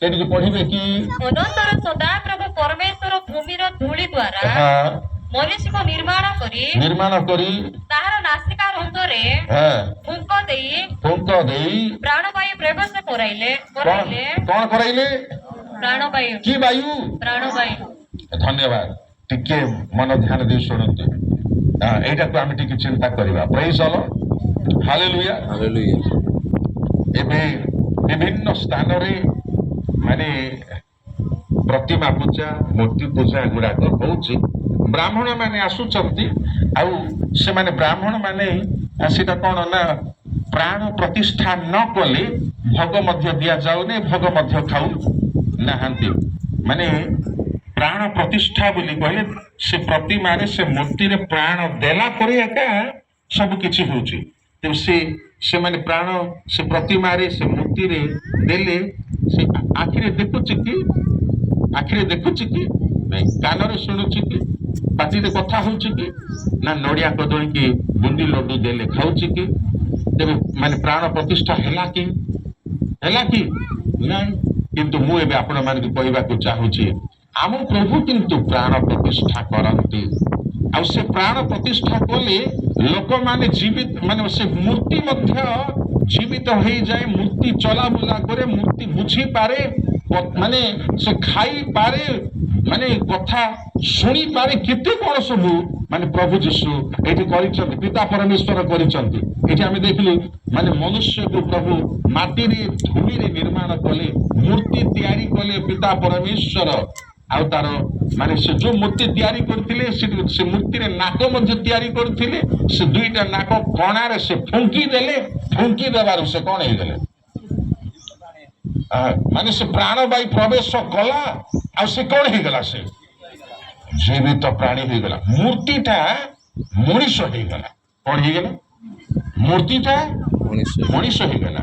[SPEAKER 1] ଟିକେ ପଢିବେ କି?
[SPEAKER 2] ଅନନ୍ତର ସଦାପ୍ରଭୁ ପରମେଶ୍ୱର ଭୂମିର ଧୂଳି ଦ୍ୱାରା ମନୁଷ୍ୟକୁ ନିର୍ମାଣ କରି
[SPEAKER 1] ନିର୍ମାଣ କରି
[SPEAKER 2] ତାହାର ନାସିକା ରନ୍ଧ୍ରରେ ଫୁଙ୍କ ଦେଇ
[SPEAKER 1] ଫୁଙ୍କ ଦେଇ
[SPEAKER 2] ପ୍ରାଣବାୟୁ ପ୍ରବେଶ କରାଇଲେ।
[SPEAKER 1] କଣ?
[SPEAKER 2] କରାଇଲେ।
[SPEAKER 1] କଣ କରାଇଲେ?
[SPEAKER 2] ପ୍ରାଣବାୟୁ।
[SPEAKER 1] କି ବାୟୁ?
[SPEAKER 2] ପ୍ରାଣବାୟୁ।
[SPEAKER 1] ଧନ୍ୟବାଦ। ଟିକେ ମନ ଧ୍ୟାନ ଦେଇ ଶୁଣନ୍ତୁ। ଏଇଟାକୁ ଆମେ ଟିକେ ଚିନ୍ତା କରିବା। Praise all hallelujah.
[SPEAKER 3] ହାଲେଲୁୟା।
[SPEAKER 1] ଏବେ ବିଭିନ୍ନ ସ୍ଥାନରେ ମାନେ ପ୍ରତିମା ପୂଜା, ମୂର୍ତ୍ତି ପୂଜା ଗୁଡାକ ହଉଛି। ବ୍ରାହ୍ମଣ ମାନେ ଆସୁଛନ୍ତି ଆଉ ସେମାନେ ବ୍ରାହ୍ମଣ ମାନେ ସେଟା କଣ ନା ପ୍ରାଣ ପ୍ରତିଷ୍ଠା ନ କଲେ ଭୋଗ ମଧ୍ୟ ଦିଆଯାଉନି, ଭୋଗ ମଧ୍ୟ ଖାଉ ନାହାନ୍ତି। ମାନେ ପ୍ରାଣ ପ୍ରତିଷ୍ଠା ବୋଲି କହିଲେ ସେ ପ୍ରତିମାରେ, ସେ ମୂର୍ତ୍ତିରେ ପ୍ରାଣ ଦେଲା ପରେ ଏକା ସବୁ କିଛି ହଉଛି। ତେଣୁ ସେମାନେ ପ୍ରାଣ ସେ ପ୍ରତିମାରେ, ସେ ମୂର୍ତ୍ତିରେ ଦେଲେ। ସେ ଆଖିରେ ଦେଖୁଛି କି? ଆଖିରେ ଦେଖୁଛି କି ନାଇଁ? କାନରେ ଶୁଣୁଛି କି? ପାଟିରେ କଥା ହଉଛି କି ନା? ନଡିଆ କଦଳୀ କି ବୁନ୍ଦି ଲଡୁ ଦେଲେ ଖାଉଛି କି? ତେବେ ମାନେ ପ୍ରାଣ ପ୍ରତିଷ୍ଠା ହେଲା କି? ହେଲା କି ନାଇଁ? କିନ୍ତୁ ମୁଁ ଏବେ ଆପଣମାନଙ୍କୁ କହିବାକୁ ଚାହୁଁଛି, ଆମ ପ୍ରଭୁ କିନ୍ତୁ ପ୍ରାଣ ପ୍ରତିଷ୍ଠା କରନ୍ତି। ଆଉ ସେ ପ୍ରାଣ ପ୍ରତିଷ୍ଠା କଲେ ଲୋକମାନେ ଜୀବିତ, ମାନେ ସେ ମୂର୍ତ୍ତି ମଧ୍ୟ ଜୀବିତ ହେଇଯାଏ। ମୂର୍ତ୍ତି ଚଲାବୁଲା କରେ, ମୂର୍ତ୍ତି ବୁଝିପାରେ, ମାନେ ସେ ଖାଇପାରେ, ମାନେ କଥା ଶୁଣିପାରେ। କେତେ କଣ ସବୁ ମାନେ ପ୍ରଭୁ ଯୀଶୁ ଏଇଠି କରିଛନ୍ତି, ପିତା ପରମେଶ୍ୱର କରିଛନ୍ତି। ଏଠି ଆମେ ଦେଖିଲୁ ମାନେ ମନୁଷ୍ୟକୁ ପ୍ରଭୁ ମାଟିରେ, ଧୂଳିରେ ନିର୍ମାଣ କଲେ, ମୂର୍ତ୍ତି ତିଆରି କଲେ ପିତା ପରମେଶ୍ୱର। ଆଉ ତାର ମାନେ ସେ ଯୋଉ ମୂର୍ତ୍ତି ତିଆରି କରିଥିଲେ, ସେ ମୂର୍ତ୍ତିରେ ନାକ ମଧ୍ୟ ତିଆରି କରିଥିଲେ। ସେ ଦୁଇଟା ନାକ କଣାରେ ସେ ଫୁଙ୍କି ଦେଲେ। ଫୁଙ୍କି ଦେବାରୁ ସେ କଣ ହେଇଗଲେ? ମାନେ ସେ ପ୍ରାଣବାୟୁ ପ୍ରବେଶ କଲା ଆଉ ସେ କଣ ହେଇଗଲା? ସେ ଜୀବିତ ପ୍ରାଣୀ ହେଇଗଲା। ମୂର୍ତ୍ତିଟା ମଣିଷ ହେଇଗଲା। କଣ ହେଇଗଲା? ମୂର୍ତ୍ତିଟା
[SPEAKER 3] ମଣିଷ।
[SPEAKER 1] ମଣିଷ ହେଇଗଲା।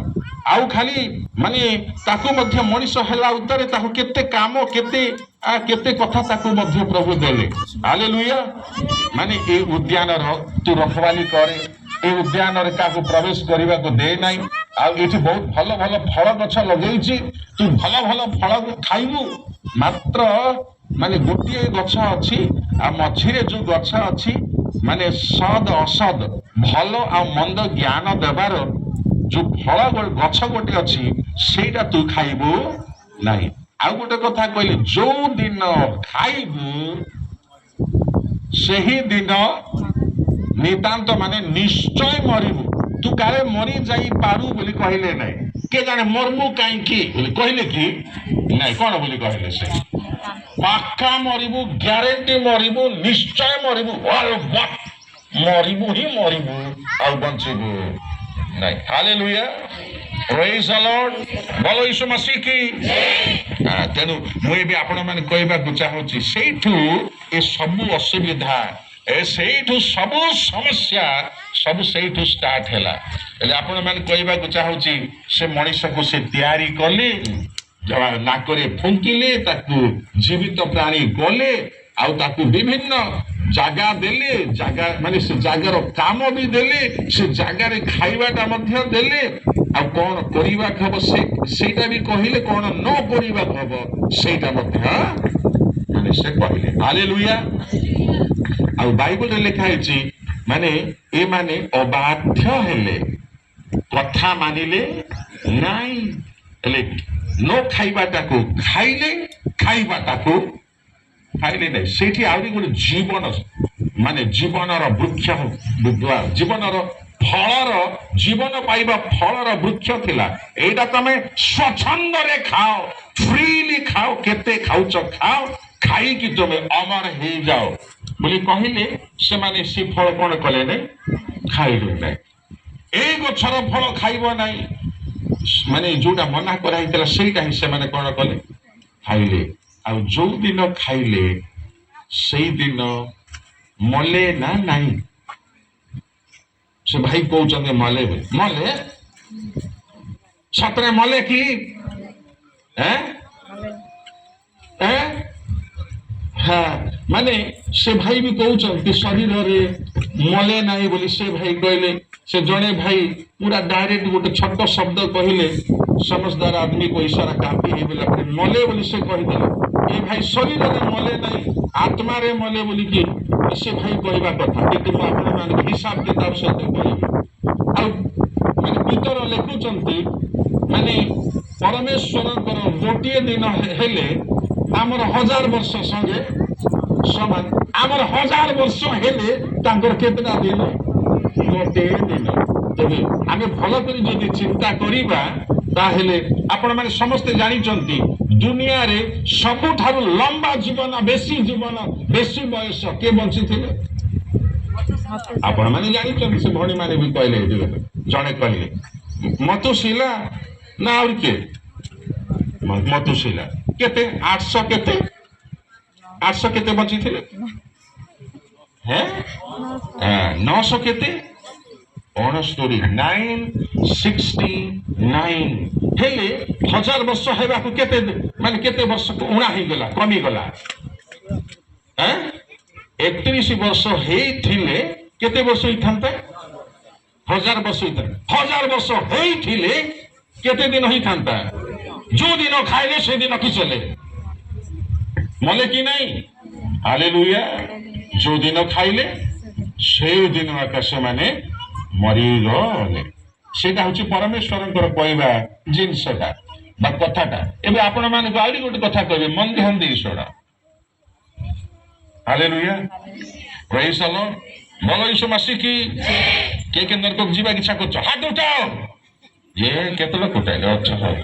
[SPEAKER 1] ଆଉ ଖାଲି ମାନେ ତାକୁ ମଧ୍ୟ ମଣିଷ ହେଲା ଉତ୍ତାରେ ତାକୁ କେତେ କାମ, କେତେ କଥା ତାକୁ ମଧ୍ୟ ପ୍ରଭୁ ଦେଲେ। ହାଲେଲୁୟା। ମାନେ ଏଇ ଉଦ୍ୟାନର ତୁ ରଖବାଲି କରେ, ଏଇ ଉଦ୍ୟାନରେ କାହାକୁ ପ୍ରବେଶ କରିବାକୁ ଦେ ନାହିଁ। ଆଉ ଏଠି ବହୁତ ଭଲ ଭଲ ଫଳ ଗଛ ଲଗେଇଛି, ତୁ ଭଲ ଭଲ ଫଳ ଖାଇବୁ। ମାତ୍ର ମାନେ ଗୋଟିଏ ଗଛ ଅଛି ଆଉ ମଝିରେ ଯୋଉ ଗଛ ଅଛି, ମାନେ ସଦ ଅସଦ, ଭଲ ଆଉ ମନ୍ଦ ଜ୍ଞାନ ଦେବାର ଯୋଉ ଫଳ ଗଛ ଗୋଟେ ଅଛି, ସେଇଟା ତୁ ଖାଇବୁ ନାହିଁ। ଆଉ ଗୋଟେ କଥା କହିଲେ, ଯୋଉ ଦିନ ଖାଇବୁ ସେହି ଦିନ ନିତାନ୍ତ ମାନେ ନିଶ୍ଚୟ ମରିବୁ। ତୁ କାଳେ ମରି ଯାଇପାରୁ ବୋଲି କହିଲେ ନାହିଁ। କେ ଜାଣେ ମରମୁ କାହିଁକି ବୋଲି କହିଲେ କି ନାଇଁ? କଣ ବୋଲି କହିଲେ? ସେ ପାକ୍କା ମରିବୁ, ଗ୍ୟାରେଣ୍ଟି ମରିବୁ, ନିଶ୍ଚୟ ମରିବୁ, ଅଲ୍ ବଟ୍ ମରିବୁ ହିଁ ମରିବୁ, ଆଉ ବଞ୍ଚିବୁ ନାଇଁ। ହାଲେଲୁୟା, ପ୍ରେଜ ଦ ଲର୍ଡ, ବୋଲୋ ଯୀଶୁ ମସିହ କି। ତେଣୁ ମୁଁ ଏବେ ଆପଣମାନେ କହିବାକୁ ଚାହୁଁଛି, ସେଇଠୁ ଏ ସବୁ ଅସୁବିଧା, ଏ ସେଇଠୁ ସବୁ ସମସ୍ୟା, ସବୁ ସେଇଠୁ ଷ୍ଟାର୍ଟ ହେଲା। ହେଲେ ଆପଣମାନେ କହିବାକୁ ଚାହୁଁଛି, ସେ ମଣିଷକୁ ସେ ତିଆରି କଲେ, ନାକରେ ଫୁଙ୍କିଲେ, ତାକୁ ଜୀବିତ ପ୍ରାଣୀ କଲେ ଆଉ ତାକୁ ବିଭିନ୍ନ ଜାଗା ଦେଲେ। ଜାଗା ମାନେ ସେ ଜାଗାର କାମ ବି ଦେଲେ, ସେ ଜାଗାରେ ଖାଇବାଟା ମଧ୍ୟ ଦେଲେ। ଆଉ କଣ କରିବାକୁ ହବ ସେଇଟା ବି କହିଲେ, କଣ ନ କରିବାକୁ ହବ ସେଇଟା ମଧ୍ୟ ମାନେ ସେ କହିଲେ। ହାଲେଲୁୟା। ଆଉ ବାଇବଲରେ ଲେଖା ହେଇଛି, ମାନେ ଏମାନେ ଅବାଧ୍ୟ ହେଲେ, କଥା ମାନିଲେ ନାଇଁ। ହେଲେ ନ ଖାଇବାଟାକୁ ଖାଇଲେ, ଖାଇବାଟାକୁ ଖାଇଲେ ନାହିଁ। ସେଇଠି ଆହୁରି ଗୋଟେ ଜୀବନ, ମାନେ ଜୀବନର ବୃକ୍ଷ, ଜୀବନର ଫଳର, ଜୀବନ ପାଇବା ଫଳର ବୃକ୍ଷ ଥିଲା। ଏଇଟା ତମେ ସ୍ୱଚ୍ଛନ୍ଦରେ ଖାଅ, ଫ୍ରିଲି ଖାଅ, କେତେ ଖାଉଛ ଖାଅ, ଖାଇକି ତମେ ଅମର ହେଇଯାଅ ବୋଲି କହିଲେ। ସେମାନେ ସେ ଫଳ କଣ କଲେ ନାହିଁ? ଖାଇଲେ ନାହିଁ। ଏଇ ଗଛର ଫଳ ଖାଇବ ନାହିଁ, ମାନେ ଯୋଉଟା ମନା କରାହେଇଥିଲା ସେଇଟା ହିଁ ସେମାନେ କଣ କଲେ? ଖାଇଲେ। ଆଉ ଯୋଉ ଦିନ ଖାଇଲେ ସେଇଦିନ ମଲେ ନା ନାହିଁ? ସେ ଭାଇ କହୁଛନ୍ତି ମଲେ ବୋଲି। ମଲେ ସତରେ ମଲେ କି? ଏଁ ଏଁ ହଁ, ମାନେ ସେ ଭାଇ ବି କହୁଛନ୍ତି ଶରୀରରେ ମଲେ ନାହିଁ ବୋଲି ସେ ଭାଇ କହିଲେ। ସେ ଜଣେ ଭାଇ ପୁରା ଡାଇରେକ୍ଟ ଗୋଟେ ଛୋଟ ଶବ୍ଦ କହିଲେ, समझदार आदमी को इशारा काफी है ବୋଲେ ପରେ ମଲେ ବୋଲି ସେ କହିଦେଲେ। ଏ ଭାଇ ଶରୀରରେ ମଲେ ନାହିଁ, ଆତ୍ମାରେ ମଲେ ବୋଲିକି ସେ ଭାଇ କହିବା କଥା। କିନ୍ତୁ ମୁଁ ଆପଣମାନଙ୍କୁ ହିସାବ କିତାବ ସହିତ କହିବି। ଆଉ ମାନେ ପିତର ଲେଖୁଛନ୍ତି, ମାନେ ପରମେଶ୍ୱରଙ୍କର ଗୋଟିଏ ଦିନ ହେଲେ ଆମର 1000 ବର୍ଷ ସଙ୍ଗେ ସମାନ। ଆମର 1000 ବର୍ଷ ହେଲେ ତାଙ୍କର କେତେଟା ଦିନ? ଗୋଟିଏ ଦିନ। ତେବେ ଆମେ ଭଲ କରି ଯଦି ଚିନ୍ତା କରିବା, ତାହେଲେ ଆପଣମାନେ ସମସ୍ତେ ଜାଣିଛନ୍ତି, ଦୁନିଆରେ ସବୁଠାରୁ ଲମ୍ବା ଜୀବନ, ବେଶୀ ଜୀବନ, ବେଶୀ ବୟସ କିଏ ବଞ୍ଚିଥିଲେ? ଆପଣମାନେ ଜାଣିଛନ୍ତି। ସେ ଭଉଣୀମାନେ ବି କହିଲେ ଏଠି ଜଣେ କହିଲେ ମତୁଶିଲା ନା ଆହୁରି କିଏ? ମତୁଶିଲା କେତେ? 800 କେତେ? 800 କେତେ ବଞ୍ଚିଥିଲେ? ହେଁ, 900 କେତେ? 69, 969। ହେଲେ 1000 ବର୍ଷ ହେବାକୁ କେତେ, ମାନେ କେତେ ବର୍ଷ ଉଣା ହେଇଗଲା, କମିଗଲା? 31 ବର୍ଷ ହେଇଥିଲେ କେତେ ବର୍ଷ ହେଇଥାନ୍ତା? 1000 ବର୍ଷ ହେଇଥାନ୍ତା। 1000 ବର୍ଷ ହେଇଥିଲେ କେତେ ଦିନ ହେଇଥାନ୍ତା? ଯୋଉ ଦିନ ଖାଇଲେ ସେଦିନ କି ହେଲେ? ମଲେ କି ନାହିଁ? ହାଲେଲୁୟା। ଯୋଉ ଦିନ ଖାଇଲେ ସେଇ ଦିନ ଏକା ସେମାନେ ମରିଗଲେ। ସେଇଟା ହଉଛି ପରମେଶ୍ୱରଙ୍କର କହିବା ଜିନିଷଟା ବା କଥାଟା। ଏବେ ଆପଣ ମାନଙ୍କୁ ଆହୁରି ଗୋଟେ କଥା କହିବେ, ମନ ଧ୍ୟାନ ଦେଇ ଶୁଣ। ହାଲେଲୁୟା, ପ୍ରେଜ ଦ ଲର୍ଡ। बोलो यीशु मसीह की। କିଏ କିଏ ନରକକୁ ଯିବା ଇଚ୍ଛା କରୁଛ, ହାତ ଉଠାଅ। ଏ କେତେ ଲୋକ ଉଠାଇଲେ? ଆଚ୍ଛା, ହଉ।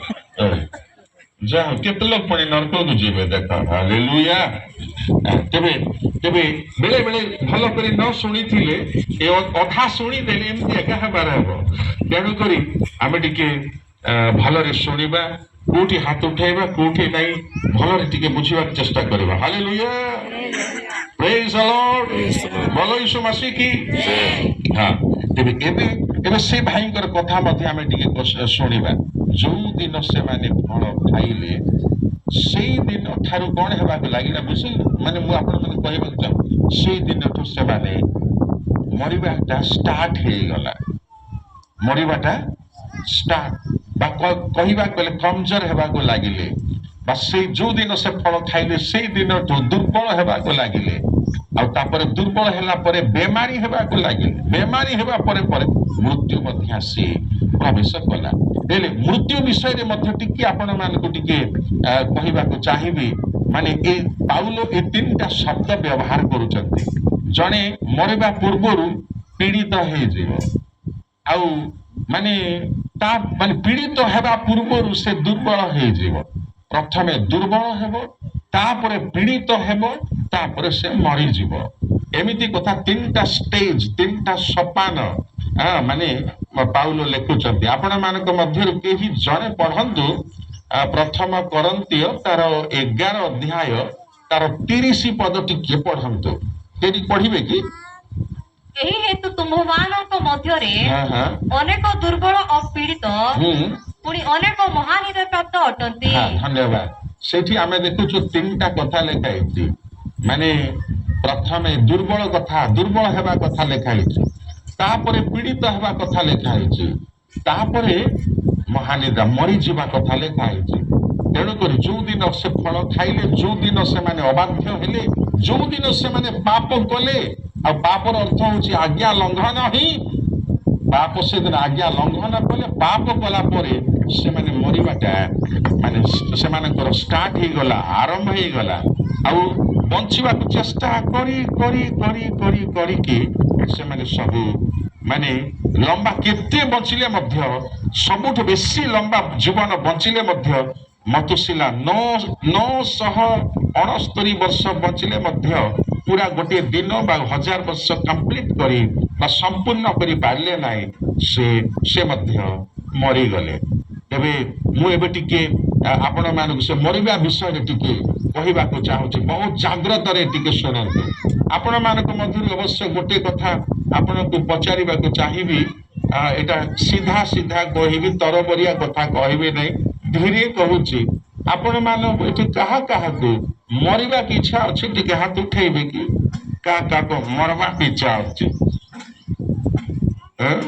[SPEAKER 1] ଯାହା ହଉ, କେତେ ଲୋକ ପୁଣି ନରକକୁ ଯିବେ ଦେଖ। ହାଲେଲୁୟା। ତେବେ ବେଳେ ବେଳେ ଭଲ କରି ନ ଶୁଣିଥିଲେ, ଏ ଅଧା ଶୁଣିଦେଲେ ଏମିତି ଏକା ହେବାର ହେବ। ତେଣୁକରି ଆମେ ଟିକେ ଭଲରେ ଶୁଣିବା, କୋଉଠି ହାତ ଉଠାଇବା, କୋଉଠି ନାହିଁ, ଭଲରେ ଟିକେ ବୁଝିବାକୁ ଚେଷ୍ଟା କରିବା। ହାଲେଲୁୟା, ପ୍ରେଜ ଦ ଲର୍ଡ। बोलो यीशु मसीह की। ହଁ, ତେବେ ଏବେ ଏବେ ସେ ଭାଇଙ୍କର କଥା ମଧ୍ୟ ଆମେ ଟିକେ ଶୁଣିବା। ଯୋଉ ଦିନ ସେମାନେ ଫଳ ଖାଇଲେ, ସେଇ ଦିନ ଠାରୁ କଣ ହେବାକୁ ଲାଗିଲା ବୁଝିଲେ? ମାନେ ମୁଁ ଆପଣମାନଙ୍କୁ କହିବାକୁ ଚାହୁଁ, ସେଇ ଦିନଠୁ ସେମାନେ ମରିବାଟା ଷ୍ଟାର୍ଟ ହେଇଗଲା। ମରିବାଟା ଷ୍ଟାର୍ଟ ବା କହିବାକୁ ଗଲେ କମଜୋର ହେବାକୁ ଲାଗିଲେ ବା ସେଇ ଯୋଉ ଦିନ ସେ ଫଳ ଖାଇଲେ, ସେଇ ଦିନଠୁ ଦୁର୍ବଳ ହେବାକୁ ଲାଗିଲେ। ଆଉ ତାପରେ ଦୁର୍ବଳ ହେଲା ପରେ ବେମାରୀ ହେବାକୁ ଲାଗିଲେ। ବେମାରୀ ହେବା ପରେ ପରେ ମୃତ୍ୟୁ ମଧ୍ୟ ଆସି ପ୍ରବେଶ କଲା। ହେଲେ ମୃତ୍ୟୁ ବିଷୟରେ ମଧ୍ୟ ଟିକେ ଆପଣମାନଙ୍କୁ ଟିକେ କହିବାକୁ ଚାହିଁବି। ମାନେ ଏ ପାଉଲ ଏ ତିନିଟା ଶବ୍ଦ ବ୍ୟବହାର କରୁଛନ୍ତି। ଜଣେ ମରିବା ପୂର୍ବରୁ ପୀଡ଼ିତ ହେଇଯିବ। ଆଉ ମାନେ ତା ମାନେ ପୀଡ଼ିତ ହେବା ପୂର୍ବରୁ ସେ ଦୁର୍ବଳ ହେଇଯିବ। ପ୍ରଥମେ ଦୁର୍ବଳ ହେବ, ତାପରେ ପୀଡ଼ିତ ହେବ, ତାପରେ ସେ ମରିଯିବ। ଏମିତି କଥା, ତିନିଟା ଷ୍ଟେଜ, ତିନିଟା ସୋପାନ ମାନେ ପାଉଲ ଲେଖୁଛନ୍ତି। ଆପଣମାନଙ୍କ ମଧ୍ୟରୁ କେହି ଜଣେ ପଢନ୍ତୁ, ପ୍ରଥମ କରିନ୍ଥୀୟ ତାର 11 ଅଧ୍ୟାୟ ତାର 30 ପଦ ଟିକେ ପଢନ୍ତୁ। କେହି ପଢିବେ କି?
[SPEAKER 2] ଏହି ହେତୁ ତୁମ୍ଭମାନଙ୍କ ମଧ୍ୟରେ
[SPEAKER 1] ହଁ ହଁ
[SPEAKER 2] ଅନେକ ଦୁର୍ବଳ ଓ ପୀଡ଼ିତ, ପୁଣି ଅନେକ ମହାନିଦ୍ରା ପ୍ରାପ୍ତ ଅଟନ୍ତି।
[SPEAKER 1] ହଁ, ଧନ୍ୟବାଦ। ସେଇଠି ଆମେ ଦେଖୁଛୁ ତିନିଟା କଥା ଲେଖା ହେଇଛି। ମାନେ ପ୍ରଥମେ ଦୁର୍ବଳ କଥା, ଦୁର୍ବଳ ହେବା କଥା ଲେଖା ହେଇଛି। ତାପରେ ପୀଡ଼ିତ ହେବା କଥା ଲେଖା ହେଇଛି। ତାପରେ ମହାନିଦ୍ରା, ମରିଯିବା କଥା ଲେଖା ହେଇଛି। ତେଣୁକରି ଯୋଉ ଦିନ ସେ ଫଳ ଖାଇଲେ, ଯୋଉ ଦିନ ସେମାନେ ଅବାଧ୍ୟ ହେଲେ, ଯୋଉ ଦିନ ସେମାନେ ପାପ କଲେ, ଆଉ ପାପର ଅର୍ଥ ହଉଛି ଆଜ୍ଞା ଲଙ୍ଘନ ହିଁ ପାପ। ସେଦିନ ଆଜ୍ଞା ଲଙ୍ଘନ କଲେ, ପାପ କଲା ପରେ ସେମାନେ ମରିବାଟା ମାନେ ସେମାନଙ୍କର ଷ୍ଟାର୍ଟ ହେଇଗଲା, ଆରମ୍ଭ ହେଇଗଲା। ଆଉ ବଞ୍ଚିବାକୁ ଚେଷ୍ଟା କରି କରି କରି କରି କରିକି ସେମାନେ ସବୁ ମାନେ ଲମ୍ବା କେତେ ବଞ୍ଚିଲେ ମଧ୍ୟ, ସବୁଠୁ ବେଶୀ ଲମ୍ବା ଜୀବନ ବଞ୍ଚିଲେ ମଧ୍ୟ, ମତୁଶିଲା 969 ବର୍ଷ ବଞ୍ଚିଲେ ମଧ୍ୟ ପୁରା ଗୋଟିଏ ଦିନ ବା 1000 ବର୍ଷ କମ୍ପ୍ଲିଟ କରି ବା ସମ୍ପୂର୍ଣ୍ଣ କରି ପାରିଲେ ନାହିଁ। ସେ ମଧ୍ୟ ମରିଗଲେ। ତେବେ ମୁଁ ଏବେ ଟିକେ ଆପଣମାନଙ୍କୁ ସେ ମରିବା ବିଷୟରେ ଟିକେ କହିବାକୁ ଚାହୁଁଛି। ବହୁତ ଜାଗ୍ରତରେ ଟିକେ ଶୁଣନ୍ତୁ। ଆପଣମାନଙ୍କ ମଧ୍ୟରୁ ଅବଶ୍ୟ ଗୋଟିଏ କଥା ଆପଣଙ୍କୁ ପଚାରିବାକୁ ଚାହିଁବି। ଏଇଟା ସିଧା ସିଧା କହିବି, ତରବରିଆ କଥା କହିବି ନାହିଁ, ଧୀରେ କହୁଛି। ଆପଣ ମାନଙ୍କୁ ଏଠି କାହା କାହାକୁ ମରିବାକୁ ଇଚ୍ଛା ଅଛି, ଟିକେ ହାତ ଉଠେଇବେ କି? କାହା କାହାକୁ ମରବାକୁ ଇଚ୍ଛା ଅଛି? ଏଁ?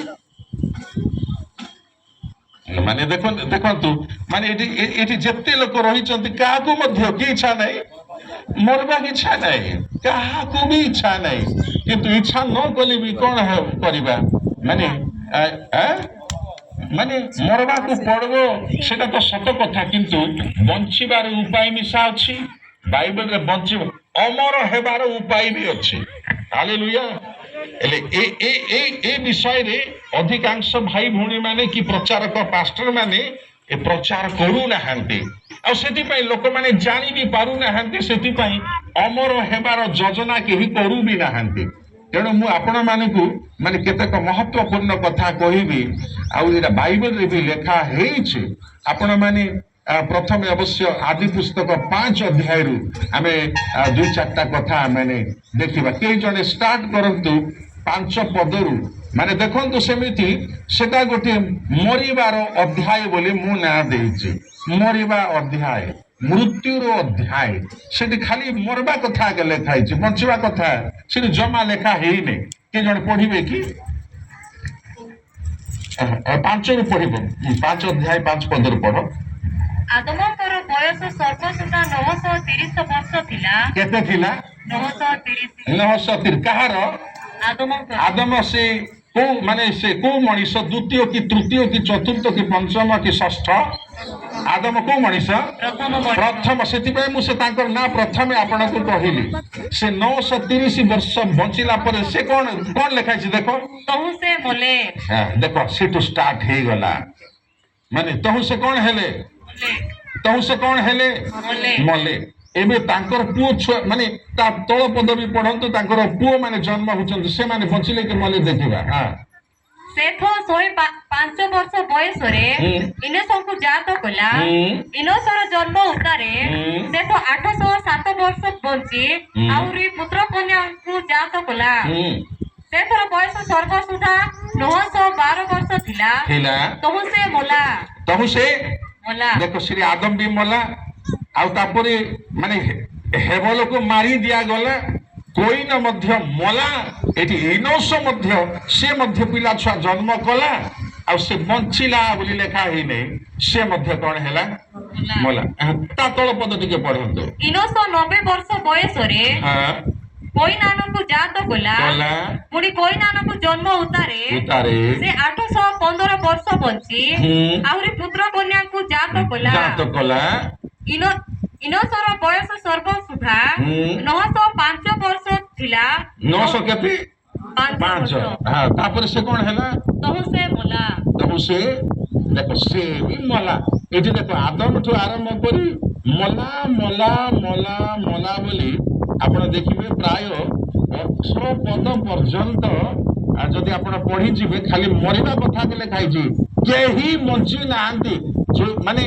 [SPEAKER 1] ମାନେ ଦେଖନ୍ତୁ, ଦେଖନ୍ତୁ, ମାନେ ଏଠି ଯେତେ ଲୋକ ରହିଛନ୍ତି, କାହାକୁ ମଧ୍ୟ କି ଇଚ୍ଛା ନାହିଁ? ମରବାକୁ ଇଚ୍ଛା ନାହିଁ, କାହାକୁ ବି ଇଚ୍ଛା ନାହିଁ। କିନ୍ତୁ ଇଚ୍ଛା ନ କଲେ ବି କଣ କରିବା? ମାନେ ଆ? ମାନେ ମରବାକୁ ପଡିବ, ସେଟା ତ ସତ କଥା। କିନ୍ତୁ ବଞ୍ଚିବାର ଉପାୟ ମିଶା ଅଛି ବାଇବେଲରେ। ବଞ୍ଚିବ, ଅମର ହେବାର ଉପାୟ ବି ଅଛି। ହାଲେଲୁୟା। ହେଲେ ଏ ଏ ଏ ଏ ବିଷୟରେ ଅଧିକାଂଶ ଭାଇ ଭଉଣୀ ମାନେ କି ପ୍ରଚାରକ ପାଷ୍ଟର ମାନେ ଏ ପ୍ରଚାର କରୁନାହାନ୍ତି। ଆଉ ସେଥିପାଇଁ ଲୋକମାନେ ଜାଣି ବି ପାରୁନାହାନ୍ତି। ସେଥିପାଇଁ ଅମର ହେବାର ଯୋଜନା କେହି କରୁ ବି ନାହାନ୍ତି। ତେଣୁ ମୁଁ ଆପଣମାନଙ୍କୁ ମାନେ କେତେକ ମହତ୍ୱପୂର୍ଣ୍ଣ କଥା କହିବି, ଆଉ ଏଇଟା ବାଇବେଲରେ ବି ଲେଖା ହେଇଛି। ଆପଣମାନେ ପ୍ରଥମେ ଅବଶ୍ୟ ଆଦି ପୁସ୍ତକ 5 ଅଧ୍ୟାୟରୁ ଆମେ ଦୁଇ ଚାରିଟା କଥା ଆମେ ଦେଖିବା। କେହି ଜଣେ ଷ୍ଟାର୍ଟ କରନ୍ତୁ 5 ପଦରୁ। ମାନେ ଦେଖନ୍ତୁ, ସେମିତି ସେଟା ଗୋଟିଏ ମରିବାର ଅଧ୍ୟାୟ ବୋଲି ମୁଁ ନାଁ ଦେଇଛି। ମରିବା ଅଧ୍ୟାୟ, ମୃତ୍ୟୁର ଅଧ୍ୟାୟ। ସେଠି ଖାଲି ମରବା କଥା ଆଗେ ଲେଖା ହେଇଛି, ବଞ୍ଚିବା କଥା ସେଠି ଜମା ଲେଖା ହେଇନି। କିଏ ଜଣେ ପଢିବେ କି? 5ରୁ ପଢିବ। 5 ଅଧ୍ୟାୟ 5 ପଦରୁ ପଢ।
[SPEAKER 2] ଆଦମଙ୍କର ବୟସ ସର୍ବସୁଦ୍ଧା 930 ବର୍ଷ ଥିଲା।
[SPEAKER 1] କେତେ ଥିଲା?
[SPEAKER 2] 930।
[SPEAKER 1] 930। କାହାର?
[SPEAKER 2] ଆଦମଙ୍କର।
[SPEAKER 1] ଆଦମ। ସେ କୋଉ, ମାନେ ସେ କୋଉ ମଣିଷ? ଦ୍ୱିତୀୟ କି ତୃତୀୟ କି ଚତୁର୍ଥ କି ପଞ୍ଚମ କି ଷଷ୍ଠ? ଆଦମ କୋଉ ମଣିଷ?
[SPEAKER 2] ପ୍ରଥମ ମଣିଷ।
[SPEAKER 1] ପ୍ରଥମ। ସେଥିପାଇଁ ମୁଁ ସେ ତାଙ୍କର ନାଁ ପ୍ରଥମେ ଆପଣଙ୍କୁ କହିଲି। ସେ 930 ବର୍ଷ ବଞ୍ଚିଲା ପରେ ସେ କଣ କଣ ଲେଖା ହେଇଛି ଦେଖ।
[SPEAKER 2] ତହୁଁ ସେ ମଲେ।
[SPEAKER 1] ହଁ, ଦେଖ, ସେଠୁ ଷ୍ଟାର୍ଟ ହେଇଗଲା। ମାନେ ତହୁଁ ସେ କଣ ହେଲେ?
[SPEAKER 2] ମଲେ।
[SPEAKER 1] ତହୁଁ ସେ କଣ ହେଲେ?
[SPEAKER 2] ମଲେ।
[SPEAKER 1] ମଲେ। ଏବେ ତାଙ୍କର ପୁଅ ଛୁଆ ମାନେ, ତା ତଳ ପଦ ବି ପଢନ୍ତୁ। ତାଙ୍କର ପୁଅ ମାନେ ଜନ୍ମ ହଉଛନ୍ତି, ସେମାନେ ବଞ୍ଚିଲେ କି ମଲେ ଦେଖିବା। ହଁ।
[SPEAKER 2] ସେଥ 105 ବର୍ଷ ବୟସରେ ଇନୋସଙ୍କୁ ଜାତ କଲା। ଇନୋସର ଜନ୍ମ ଉତ୍ତାରେ ସେଥ 807 ବର୍ଷ ବଞ୍ଚି ଆହୁରି ପୁତ୍ର କନ୍ୟାଙ୍କୁ ଜାତ କଲା। ସେଥର ବୟସ ସର୍ବସୁଦ୍ଧା 912 ବର୍ଷ ଥିଲା।
[SPEAKER 1] ଥିଲା।
[SPEAKER 2] ତହୁଁ ସେ ମଲା।
[SPEAKER 1] ତହୁଁ ସେ
[SPEAKER 2] ମଲା।
[SPEAKER 1] ଦେଖ, ଶ୍ରୀ ଆଦମ ବି ମଲା, ଆଉ ତାପରେ ମାନେ ହେବଲକୁ ମାରି ଦିଆଗଲା। କୋଇନ ମଧ୍ୟ ମଲା। ଏଠି ଇନୋସ ମଧ୍ୟ, ସେ ମଧ୍ୟ ପିଲା ଛୁଆ ଜନ୍ମ କଲା, ଆଉ ସେ ବଞ୍ଚିଲା ବୋଲି ଲେଖା ହେଇନି। ସେ ମଧ୍ୟ କଣ ହେଲା? ମଲା। ତା ତଳ ପଦ ଟିକେ ପଢନ୍ତୁ।
[SPEAKER 2] ଇନୋସ 90 ବର୍ଷ ବୟସରେ କଇନାନକୁ ଜାତ କଲା।
[SPEAKER 1] କଲା।
[SPEAKER 2] ପୁଣି କଇନାନକୁ ଜନ୍ମ ଉତ୍ତାରେ
[SPEAKER 1] ଉତ୍ତାରେ
[SPEAKER 2] ସେ 815 ବର୍ଷ ବଞ୍ଚି ଆହୁରି ପୁତ୍ର କନ୍ୟାଙ୍କୁ ଜାତ କଲା।
[SPEAKER 1] ଜାତ କଲା।
[SPEAKER 2] ଇନୋସର ବୟସ ସର୍ବସୁଦ୍ଧା 905 ବର୍ଷ ଥିଲା।
[SPEAKER 1] 900 କେତେ?
[SPEAKER 2] 5
[SPEAKER 1] 5।
[SPEAKER 2] ବର୍ଷ।
[SPEAKER 1] ହଁ, ତାପରେ ସେ କଣ ହେଲା?
[SPEAKER 2] ତହୁଁ ସେ ମଲା।
[SPEAKER 1] ତହୁଁ ସେ, ଦେଖ, ସେ ବି ମଲା। ଏଠି ଦେଖ, ଆଦମଠୁ ଆରମ୍ଭ କରି ମଲା, ମଲା, ମଲା, ମଲା ବୋଲି ଆପଣ ଦେଖିବେ ପ୍ରାୟ 18 ପଦ ପର୍ଯ୍ୟନ୍ତ। ଯଦି ଆପଣ ପଢିଯିବେ, ଖାଲି ମରିବା କଥା ଲେଖା ହେଇଛି। କେହି ବଞ୍ଚି ନାହାନ୍ତି। ଯୋଉ ମାନେ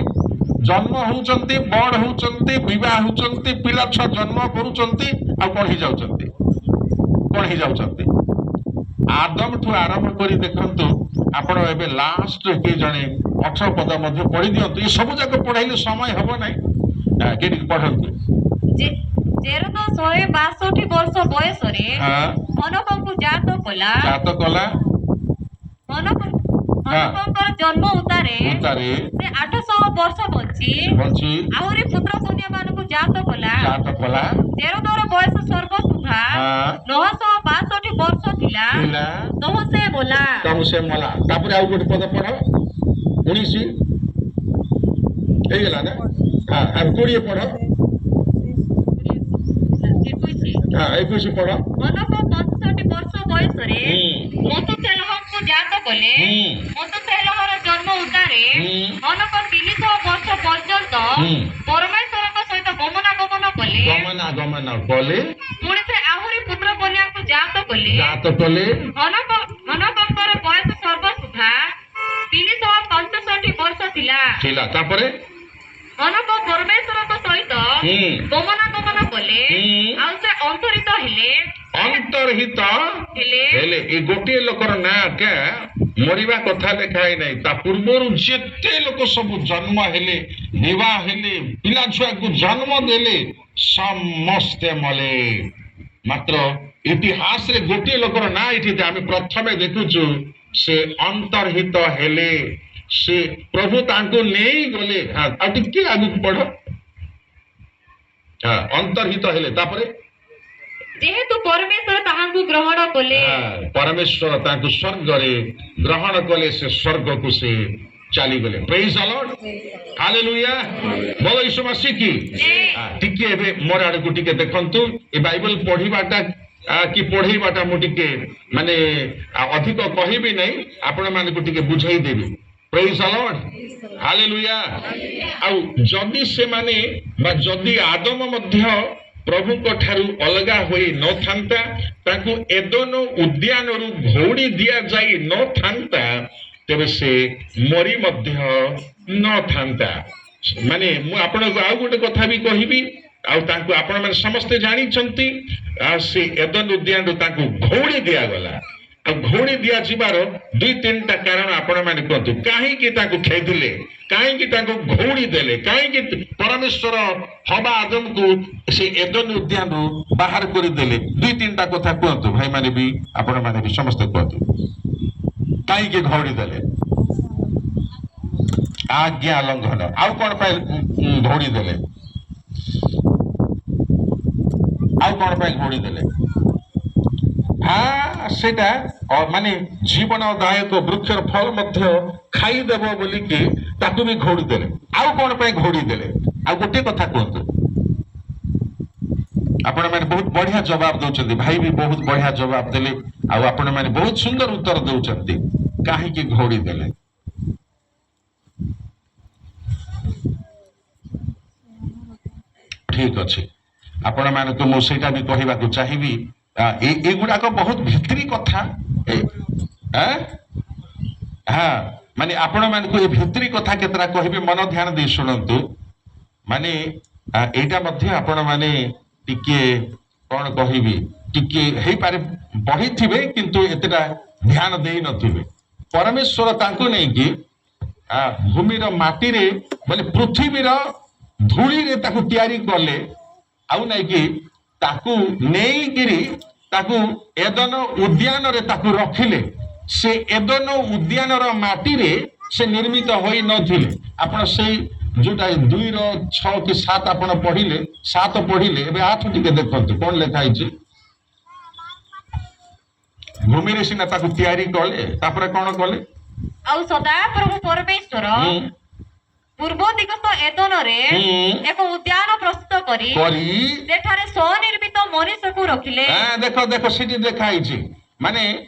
[SPEAKER 1] ଜନ୍ମ ହଉଛନ୍ତି, ବଡ ହଉଛନ୍ତି, ବିବାହ ହଉଛନ୍ତି, ପିଲା ଛୁଆ ଜନ୍ମ କରୁଛନ୍ତି, ଆଉ କଣ ହେଇଯାଉଛନ୍ତି? କଣ ହେଇଯାଉଛନ୍ତି? ଆଦମଠୁ ଆରମ୍ଭ କରି ଦେଖନ୍ତୁ ଆପଣ। ଏବେ ଲାଷ୍ଟ କିଏ ଜଣେ 18 ପଦ ମଧ୍ୟ ପଢି ଦିଅନ୍ତୁ। ଏ ସବୁ ଯାକ ପଢେଇଲେ ସମୟ ହବ ନାହିଁ। କିଏ ଟିକେ ପଢନ୍ତୁ।
[SPEAKER 2] ଜେରଦ 162 ବର୍ଷ ବୟସରେ ହନୋକଙ୍କୁ ଜାତ କଲା।
[SPEAKER 1] ଜାତ କଲା।
[SPEAKER 2] ହନୋକଙ୍କର ଜନ୍ମ ଉତ୍ତାରେ
[SPEAKER 1] ଉତ୍ତାରେ
[SPEAKER 2] ସେ 800 ବର୍ଷ ବଞ୍ଚି
[SPEAKER 1] ବଞ୍ଚି
[SPEAKER 2] ଆହୁରି ପୁତ୍ର କନ୍ୟା ମାନଙ୍କୁ ଜାତ କଲା।
[SPEAKER 1] ଜାତ କଲା।
[SPEAKER 2] ଜେରଦର ବୟସ ସର୍ବସୁଦ୍ଧା 962 ବର୍ଷ ଥିଲା।
[SPEAKER 1] ଥିଲା।
[SPEAKER 2] ତହୁଁ ସେ ମଲା।
[SPEAKER 1] ତହୁଁ ସେ ମଲା। ତାପରେ ଆଉ ଗୋଟେ ପଦ ପଢ। 19 ହେଇଗଲା ନା? ହଁ, ଆଉ 20 ପଢ।
[SPEAKER 2] 21।
[SPEAKER 1] ହଁ, 21 ପଢ।
[SPEAKER 2] ହନୋକ 65 ବର୍ଷ ବୟସରେ ମଥୂଶେଲହଙ୍କୁ ଜାତ କଲେ। ମଥୂଶେଲହର ଜନ୍ମ ଉତ୍ତାରେ ହନୋକ 300 ବର୍ଷ ପର୍ଯ୍ୟନ୍ତ ପରମେଶ୍ୱରଙ୍କ ସହିତ ଗମନାଗମନ କଲେ।
[SPEAKER 1] ଗମନାଗମନ କଲେ।
[SPEAKER 2] ପୁଣି ସେ ଆହୁରି ପୁତ୍ର କନ୍ୟାଙ୍କୁ ଜାତ କଲେ।
[SPEAKER 1] ଜାତ କଲେ।
[SPEAKER 2] ହନୋକଙ୍କର ବୟସ ସର୍ବସୁଦ୍ଧା 365 ବର୍ଷ ଥିଲା।
[SPEAKER 1] ଥିଲା। ତାପରେ?
[SPEAKER 2] ହନୋକ ପରମେଶ୍ୱରଙ୍କ ସହିତ ଗମନାଗମନ କଲେ, ଆଉ ସେ ଅନ୍ତରିତ ହେଲେ।
[SPEAKER 1] ଅନ୍ତର୍ହିତ
[SPEAKER 2] ହେଲେ।
[SPEAKER 1] ହେଲେ। ଏ ଗୋଟିଏ ଲୋକର ନାଁ କା ମରିବା କଥା ଲେଖା ହେଇନାହିଁ। ତା ପୂର୍ବରୁ ଯେତେ ଲୋକ ସବୁ ଜନ୍ମ ହେଲେ, ବିବାହ ହେଲେ, ପିଲା ଛୁଆକୁ ଜନ୍ମ ଦେଲେ, ସମସ୍ତେ ମଲେ। ମାତ୍ର ଇତିହାସରେ ଗୋଟିଏ ଲୋକର ନାଁ ଏଠି ଆମେ ପ୍ରଥମେ ଦେଖୁଛୁ, ସେ ଅନ୍ତର୍ହିତ ହେଲେ, ସେ ପ୍ରଭୁ ତାଙ୍କୁ ନେଇଗଲେ। ହଁ, ଆଉ ଟିକେ ଆଗକୁ ପଢ। ହଁ, ଅନ୍ତର୍ହିତ ହେଲେ, ତାପରେ?
[SPEAKER 2] ଯେହେତୁ ପରମେଶ୍ୱର ତାହାଙ୍କୁ ଗ୍ରହଣ କଲେ।
[SPEAKER 1] ହଁ, ପରମେଶ୍ୱର ତାଙ୍କୁ ସ୍ୱର୍ଗରେ ଗ୍ରହଣ କଲେ, ସେ ସ୍ୱର୍ଗକୁ ସେ ଚାଲିଗଲେ। ପ୍ରେଜ ଦ ଲର୍ଡ, ହାଲେଲୁୟା, ବୋଲ ଯୀଶୁ ମସିହ କି। ଟିକେ ଏବେ ମୋର ଆଡକୁ ଟିକେ ଦେଖନ୍ତୁ। ଏ ବାଇବଲ ପଢିବାଟା କି ପଢେଇବାଟା ମୁଁ ଟିକେ ମାନେ ଅଧିକ କହିବି ନାହିଁ, ଆପଣ ମାନଙ୍କୁ ଟିକେ ବୁଝେଇ ଦେବି। ପ୍ରେଜ ଦ ଲର୍ଡ, ହାଲେଲୁୟା। ଆଉ ଯଦି ସେମାନେ ବା ଯଦି ଆଦମ ମଧ୍ୟ ପ୍ରଭୁଙ୍କ ଠାରୁ ଅଲଗା ହୋଇ ନଥାନ୍ତା, ତାଙ୍କୁ ଏଦନ ଉଦ୍ୟାନରୁ ଘଉଡ଼ି ଦିଆଯାଇ ନଥାନ୍ତା, ତେବେ ସେ ମରି ମଧ୍ୟ ନଥାନ୍ତା। ମାନେ ମୁଁ ଆପଣଙ୍କୁ ଆଉ ଗୋଟେ କଥା ବି କହିବି। ଆଉ ତାଙ୍କୁ ଆପଣମାନେ ସମସ୍ତେ ଜାଣିଛନ୍ତି, ଆଉ ସେ ଏଦନ ଉଦ୍ୟାନରୁ ତାଙ୍କୁ ଘଉଡ଼ି ଦିଆଗଲା। ଆଉ ଘଉଡ଼ି ଦିଆଯିବାର ଦୁଇ ତିନିଟା କାରଣ ଆପଣମାନେ କୁହନ୍ତୁ। କାହିଁକି ତାଙ୍କୁ ଖେଦିଲେ? କାହିଁକି ତାଙ୍କୁ ଘଉଡ଼ି ଦେଲେ? କାହିଁକି ପରମେଶ୍ୱର ହବା ଆଦମକୁ ସେ ଏଦନ ଉଦ୍ୟାନରୁ ବାହାର କରିଦେଲେ? ଦୁଇ ତିନିଟା କଥା କୁହନ୍ତୁ, ଭାଇମାନେ ବି, ଆପଣମାନେ ବି, ସମସ୍ତେ କୁହନ୍ତୁ। କାହିଁକି ଘଉଡ଼ି ଦେଲେ? ଆଜ୍ଞା ଲଙ୍ଘନ। ଆଉ କଣ ପାଇଁ ଘଉଡ଼ି ଦେଲେ? ଆଉ କଣ ପାଇଁ ଘଉଡ଼ି ଦେଲେ? ହଁ, ସେଇଟା ମାନେ ଜୀବନଦାୟକ ବୃକ୍ଷର ଫଳ ମଧ୍ୟ ଖାଇଦେବ ବୋଲିକି ତାକୁ ବି ଘଉଡ଼ି ଦେଲେ। ଆଉ କଣ ପାଇଁ ଘଉଡ଼ି ଦେଲେ? ଆଉ ଗୋଟିଏ କଥା କୁହନ୍ତୁ। ଆପଣମାନେ ବହୁତ ବଢିଆ ଜବାବ ଦଉଛନ୍ତି। ଭାଇ ବି ବହୁତ ବଢିଆ ଜବାବ ଦେଲେ, ଆଉ ଆପଣମାନେ ବହୁତ ସୁନ୍ଦର ଉତ୍ତର ଦଉଛନ୍ତି। କାହିଁକି ଘଉଡ଼ି ଦେଲେ? ଠିକ ଅଛି, ଆପଣମାନଙ୍କୁ ମୁଁ ସେଇଟା ବି କହିବାକୁ ଚାହିଁବି। ଏଗୁଡାକ ବହୁତ ଭିତିରି କଥା। ଆଁ? ହଁ, ମାନେ ଆପଣମାନଙ୍କୁ ଏ ଭିତିରି କଥା କେତେଟା କହିବି, ମନ ଧ୍ୟାନ ଦେଇ ଶୁଣନ୍ତୁ। ମାନେ ଏଇଟା ମଧ୍ୟ ଆପଣମାନେ ଟିକେ କଣ କହିବି, ଟିକେ ହେଇପାରେ ପଢିଥିବେ, କିନ୍ତୁ ଏତେଟା ଧ୍ୟାନ ଦେଇନଥିବେ। ପରମେଶ୍ୱର ତାଙ୍କୁ ନେଇକି ଭୂମିର ମାଟିରେ, ମାନେ ପୃଥିବୀର ଧୂଳିରେ ତାକୁ ତିଆରି କଲେ, ଆଉ ନାଇକି ତାକୁ ନେଇକିରି ତାକୁ ଏଦନ ଉଦ୍ୟାନରେ ତାକୁ ରଖିଲେ। ସେ ଏଦନ ଉଦ୍ୟାନର ମାଟିରେ ସେ ନିର୍ମିତ ହୋଇ ନଥିଲେ। ଆପଣ ସେଇ ଯୋଉଟା 2ର 6 କି 7 ଆପଣ ପଢିଲେ, 7 ପଢିଲେ, ଏବେ 8 ଟିକେ ଦେଖନ୍ତୁ କଣ ଲେଖା ହେଇଛି। ଭୂମିରେ ସିନା ତାକୁ ତିଆରି କଲେ, ତାପରେ କଣ କଲେ?
[SPEAKER 2] ଆଉ ସଦାପ୍ରଭୁ ପରମେଶ୍ୱର ପୂର୍ବ ଦିଗସ୍ଥ ଏଦନରେ ଏକ ଉଦ୍ୟାନ ପ୍ରସ୍ତୁତ କରି
[SPEAKER 1] କରି
[SPEAKER 2] ସେଠାରେ ସ୍ୱନିର୍ମିତ ମନୁଷ୍ୟକୁ ରଖିଲେ।
[SPEAKER 1] ହଁ, ଦେଖ ଦେଖ, ସେଠି ଲେଖା ହେଇଛି, ମାନେ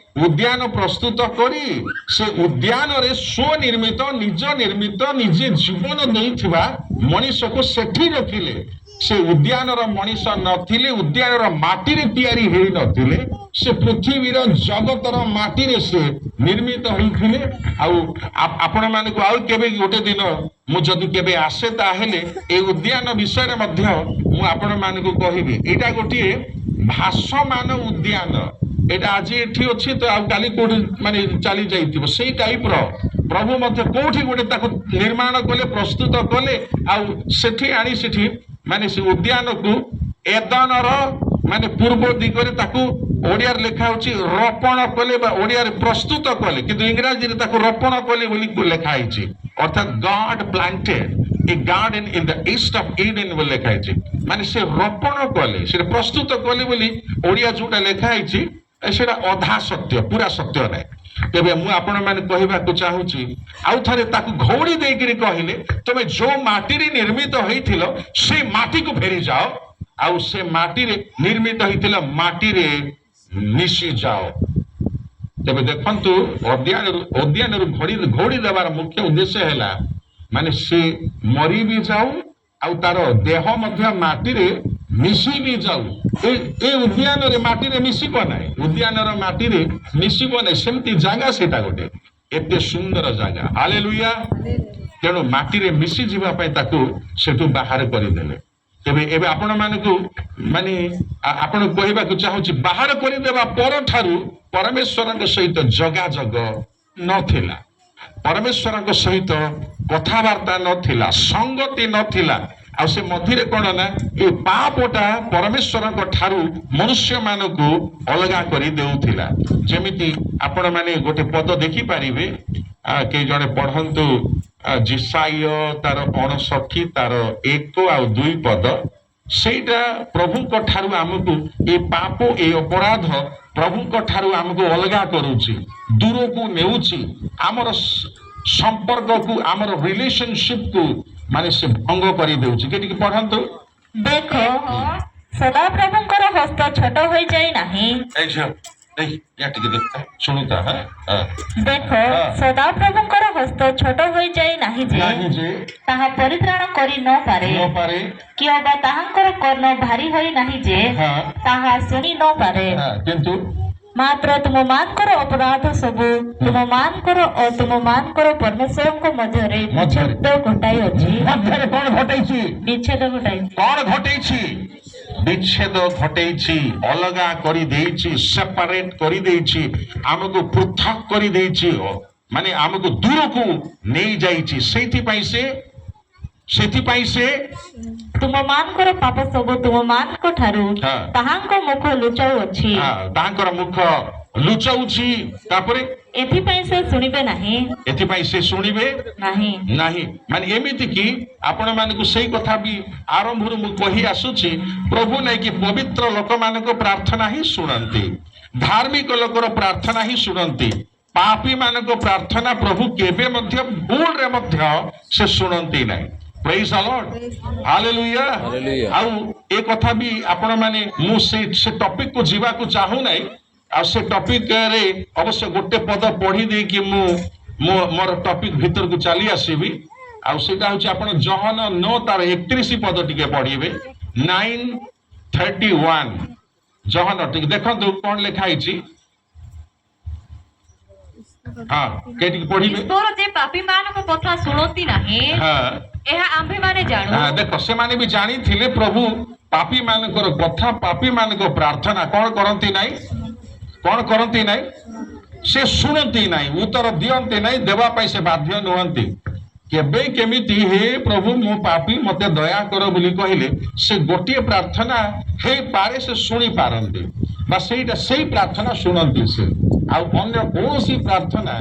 [SPEAKER 1] ଉଦ୍ୟାନ ପ୍ରସ୍ତୁତ କରି ସେ ଉଦ୍ୟାନରେ ସ୍ୱନିର୍ମିତ, ନିଜ ନିର୍ମିତ, ନିଜେ ଜୀବନ ଦେଇଥିବା ମଣିଷକୁ ସେଠି ରଖିଲେ। ସେ ଉଦ୍ୟାନର ମଣିଷ ନଥିଲେ, ଉଦ୍ୟାନର ମାଟିରେ ତିଆରି ହେଇନଥିଲେ, ସେ ପୃଥିବୀର ଜଗତର ମାଟିରେ ସେ ନିର୍ମିତ ହେଇଥିଲେ। ଆଉ ଆପଣମାନଙ୍କୁ ଆଉ କେବେ ଗୋଟେ ଦିନ ମୁଁ ଯଦି କେବେ ଆସେ, ତାହେଲେ ଏ ଉଦ୍ୟାନ ବିଷୟରେ ମଧ୍ୟ ମୁଁ ଆପଣମାନଙ୍କୁ କହିବି। ଏଇଟା ଗୋଟିଏ ଭାସମାନ ଉଦ୍ୟାନ। ଏଇଟା ଆଜି ଏଠି ଅଛି ତ ଆଉ କାଲି କୋଉଠି ମାନେ ଚାଲି ଯାଇଥିବ, ସେଇ ଟାଇପର। ପ୍ରଭୁ ମଧ୍ୟ କୋଉଠି ଗୋଟେ ତାକୁ ନିର୍ମାଣ କଲେ, ପ୍ରସ୍ତୁତ କଲେ, ଆଉ ସେଠି ଆଣି ସେଠି ମାନେ ସେ ଉଦ୍ୟାନକୁ ଏଦନର ମାନେ ପୂର୍ବ ଦିଗରେ ତାକୁ ଓଡ଼ିଆରେ ଲେଖା ହଉଛି ରୋପଣ କଲେ ବା ଓଡ଼ିଆରେ ପ୍ରସ୍ତୁତ କଲେ, କିନ୍ତୁ ଇଂରାଜୀରେ ତାକୁ ରୋପଣ କଲେ ବୋଲି ଲେଖା ହେଇଛି। ଅର୍ଥାତ୍ God planted a garden in the east of Eden ବୋଲି ଲେଖା ହେଇଛି। ମାନେ ସେ ରୋପଣ କଲେ, ସେଟା ପ୍ରସ୍ତୁତ କଲେ ବୋଲି ଓଡ଼ିଆ ଯୋଉଟା ଲେଖା ହେଇଛି, ସେଟା ଅଧା ସତ୍ୟ, ପୁରା ସତ୍ୟ ନାହିଁ। ତେବେ ମୁଁ ଆପଣମାନେ କହିବାକୁ ଚାହୁଁଛି, ଆଉ ଥରେ ତାକୁ ଘଉଡ଼ି ଦେଇକିରି କହିଲେ, ତମେ ଯୋଉ ମାଟିରେ ନିର୍ମିତ ହେଇଥିଲ ସେଇ ମାଟିକୁ ଫେରିଯାଅ, ଆଉ ସେ ମାଟିରେ ନିର୍ମିତ ହେଇଥିଲା ମାଟିରେ ମିଶି ଯାଅ। ତେବେ ଦେଖନ୍ତୁ, ଉଦ୍ୟାନରୁ ଘଉଡ଼ି ଦେବାର ମୁଖ୍ୟ ଉଦ୍ଦେଶ୍ୟ ହେଲା ମାନେ ସେ ମରି ବି ଯାଉ ଆଉ ତାର ଦେହ ମଧ୍ୟ ମାଟିରେ ମିଶି ବି ଯାଉ। ଏ ଉଦ୍ୟାନରେ ମାଟିରେ ମିଶିବ ନାହିଁ, ଉଦ୍ୟାନର ମାଟିରେ ମିଶିବ ନାହିଁ। ସେମିତି ଜାଗା ସେଇଟା ଗୋଟେ ଏତେ ସୁନ୍ଦର ଜାଗା। ହାଲେଲୁୟା। ତେଣୁ ମାଟିରେ ମିଶି ଯିବା ପାଇଁ ତାକୁ ସେଠୁ ବାହାର କରିଦେଲେ। ତେବେ ଏବେ ଆପଣମାନଙ୍କୁ ମାନେ ଆପଣ କହିବାକୁ ଚାହୁଁଛି, ବାହାର କରିଦେବା ପରଠାରୁ ପରମେଶ୍ୱରଙ୍କ ସହିତ ଯୋଗାଯୋଗ ନଥିଲା, ପରମେଶ୍ୱରଙ୍କ ସହିତ କଥାବାର୍ତ୍ତା ନଥିଲା, ସଙ୍ଗତି ନଥିଲା। ଆଉ ସେ ମଧ୍ୟରେ କଣ ନା ଏ ପାପଟା ପରମେଶ୍ୱରଙ୍କ ଠାରୁ ମନୁଷ୍ୟମାନଙ୍କୁ ଅଲଗା କରି ଦେଉଥିଲା। ଯେମିତି ଆପଣମାନେ ଗୋଟେ ପଦ ଦେଖିପାରିବେ, କେହି ଜଣେ ପଢନ୍ତୁ, ଯିଶାଇୟ ତାର 59 ତାର 1 ଆଉ 2 ପଦ। ସେଇଟା ପ୍ରଭୁଙ୍କ ଠାରୁ ଆମକୁ ଏ ପାପ, ଏ ଅପରାଧ ପ୍ରଭୁଙ୍କ ଠାରୁ ଆମକୁ ଅଲଗା କରୁଛି, ଦୂରକୁ ନେଉଛି, ଆମର ସମ୍ପର୍କକୁ, ଆମର ରିଲେସନସିପକୁ ମାନେ ସେ ଭଙ୍ଗ କରିଦେଉଛି। କିଏ ଟିକେ ପଢନ୍ତୁ।
[SPEAKER 4] ଦେଖ, ସଦାପ୍ରଭୁଙ୍କର ହସ୍ତ ଛୋଟ ହୋଇଯାଇ ନାହିଁ।
[SPEAKER 1] ଏଇ ଝିଅ, ଏଇ ୟା ଟିକେ ଦେଖ, ଶୁଣୁତା। ହଁ।
[SPEAKER 4] ଦେଖ, ସଦାପ୍ରଭୁଙ୍କର ହସ୍ତ ଛୋଟ ହୋଇଯାଇ ନାହିଁ ଯେ
[SPEAKER 1] ନାହିଁ ଯେ
[SPEAKER 4] ତାହା ପରିତ୍ରାଣ କରି ନ ପାରେ,
[SPEAKER 1] ନ ପାରେ,
[SPEAKER 4] କିଅବା ତାହାଙ୍କର କର୍ଣ୍ଣ ଭାରି ହୋଇ ନାହିଁ ଯେ ତାହା ଶୁଣି ନ ପାରେ।
[SPEAKER 1] କିନ୍ତୁ
[SPEAKER 4] ମାତ୍ର ତୁମମାନଙ୍କର ଅପରାଧ ସବୁ ତୁମମାନଙ୍କର ଓ ତୁମମାନଙ୍କର ପରମେଶ୍ୱରଙ୍କ ମଧ୍ୟରେ
[SPEAKER 1] ମଧ୍ୟରେ।
[SPEAKER 4] ବିଚ୍ଛେଦ ଘଟାଇଅଛି।
[SPEAKER 1] ମଧ୍ୟରେ କଣ ଘଟେଇଛି?
[SPEAKER 4] ବିଚ୍ଛେଦ ଘଟାଇଛି।
[SPEAKER 1] କଣ ଘଟେଇଛି? ବିଚ୍ଛେଦ ଘଟେଇଛି, ଅଲଗା କରିଦେଇଛି, ସେପାରେଟ କରିଦେଇଛି, ଆମକୁ ପୃଥକ କରିଦେଇଛି, ମାନେ ଆମକୁ ଦୂରକୁ ନେଇଯାଇଛି। ସେଥିପାଇଁ ସେ
[SPEAKER 4] ତୁମମାନଙ୍କର ପାପ ସବୁ ତୁମମାନଙ୍କ ଠାରୁ ତାହାଙ୍କ ମୁଖ ଲୁଚାଉଅଛି।
[SPEAKER 1] ହଁ, ତାଙ୍କର ମୁଖ ଲୁଚାଉଛି। ତାପରେ?
[SPEAKER 4] ଏଥିପାଇଁ ସେ ଶୁଣିବେ ନାହିଁ।
[SPEAKER 1] ଏଥିପାଇଁ ସେ ଶୁଣିବେ
[SPEAKER 4] ନାହିଁ।
[SPEAKER 1] ନାହିଁ। ମାନେ ଏମିତି କି ଆପଣମାନଙ୍କୁ ସେଇ କଥା ବି ଆରମ୍ଭରୁ ମୁଁ କହି ଆସୁଛି, ପ୍ରଭୁ ନାଇକି ପବିତ୍ର ଲୋକମାନଙ୍କ ପ୍ରାର୍ଥନା ହିଁ ଶୁଣନ୍ତି, ଧାର୍ମିକ ଲୋକର ପ୍ରାର୍ଥନା ହିଁ ଶୁଣନ୍ତି। ପାପୀ ମାନଙ୍କ ପ୍ରାର୍ଥନା ପ୍ରଭୁ କେବେ ମଧ୍ୟ, ଭୁଲରେ ମଧ୍ୟ ସେ ଶୁଣନ୍ତି ନାହିଁ। Praise the Lord. Hallelujah.
[SPEAKER 3] Hallelujah.
[SPEAKER 1] ଆଉ ଏ କଥା ବି ଆପଣମାନେ, ମୁଁ ସେ ଟପିକ କୁ ଯିବାକୁ ଚାହୁଁନାହିଁ। ଆଉ ସେ ଟପିକରେ ଅବଶ୍ୟ ଗୋଟେ ପଦ ପଢି ଦେଇକି ମୁଁ ମୋର ଟପିକ ଭିତରକୁ ଚାଲି ଆସିବି। ଆଉ ସେଇଟା ହଉଛି ଆପଣ ଯୋହନ 9 ତାର 31 ପଦ ଟିକେ ପଢିବେ, 9:31। ଯୋହନ, ଟିକେ ଦେଖନ୍ତୁ କଣ ଲେଖା ହେଇଛି। ହଁ, କେହି ଟିକେ ପଢିବେ?
[SPEAKER 2] ଈଶ୍ୱର ଯେ ପାପୀମାନଙ୍କ କଥା ଶୁଣନ୍ତି ନାହିଁ, ଏହା ଆମ୍ଭେମାନେ ଜାଣୁ।
[SPEAKER 1] ହଁ, ଦେଖ, ସେମାନେ ବି ଜାଣିଥିଲେ ପ୍ରଭୁ ପାପୀ ମାନଙ୍କର କଥା, ପାପୀ ମାନଙ୍କ ପ୍ରାର୍ଥନା କଣ କରନ୍ତି ନାହିଁ? କଣ କରନ୍ତି ନାହିଁ? ସେ ଶୁଣନ୍ତି ନାହିଁ, ଉତ୍ତର ଦିଅନ୍ତି ନାହିଁ, ଦେବା ପାଇଁ ସେ ବାଧ୍ୟ ନୁହନ୍ତି। କେବେ କେମିତି "ହେ ପ୍ରଭୁ, ମୁଁ ପାପୀ, ମତେ ଦୟା କର" ବୋଲି କହିଲେ ସେ ଗୋଟିଏ ପ୍ରାର୍ଥନା ହେଇପାରେ ସେ ଶୁଣି ପାରନ୍ତି ବା ସେଇଟା ସେଇ ପ୍ରାର୍ଥନା ଶୁଣନ୍ତି ସେ। ଆଉ ଅନ୍ୟ କୌଣସି ପ୍ରାର୍ଥନା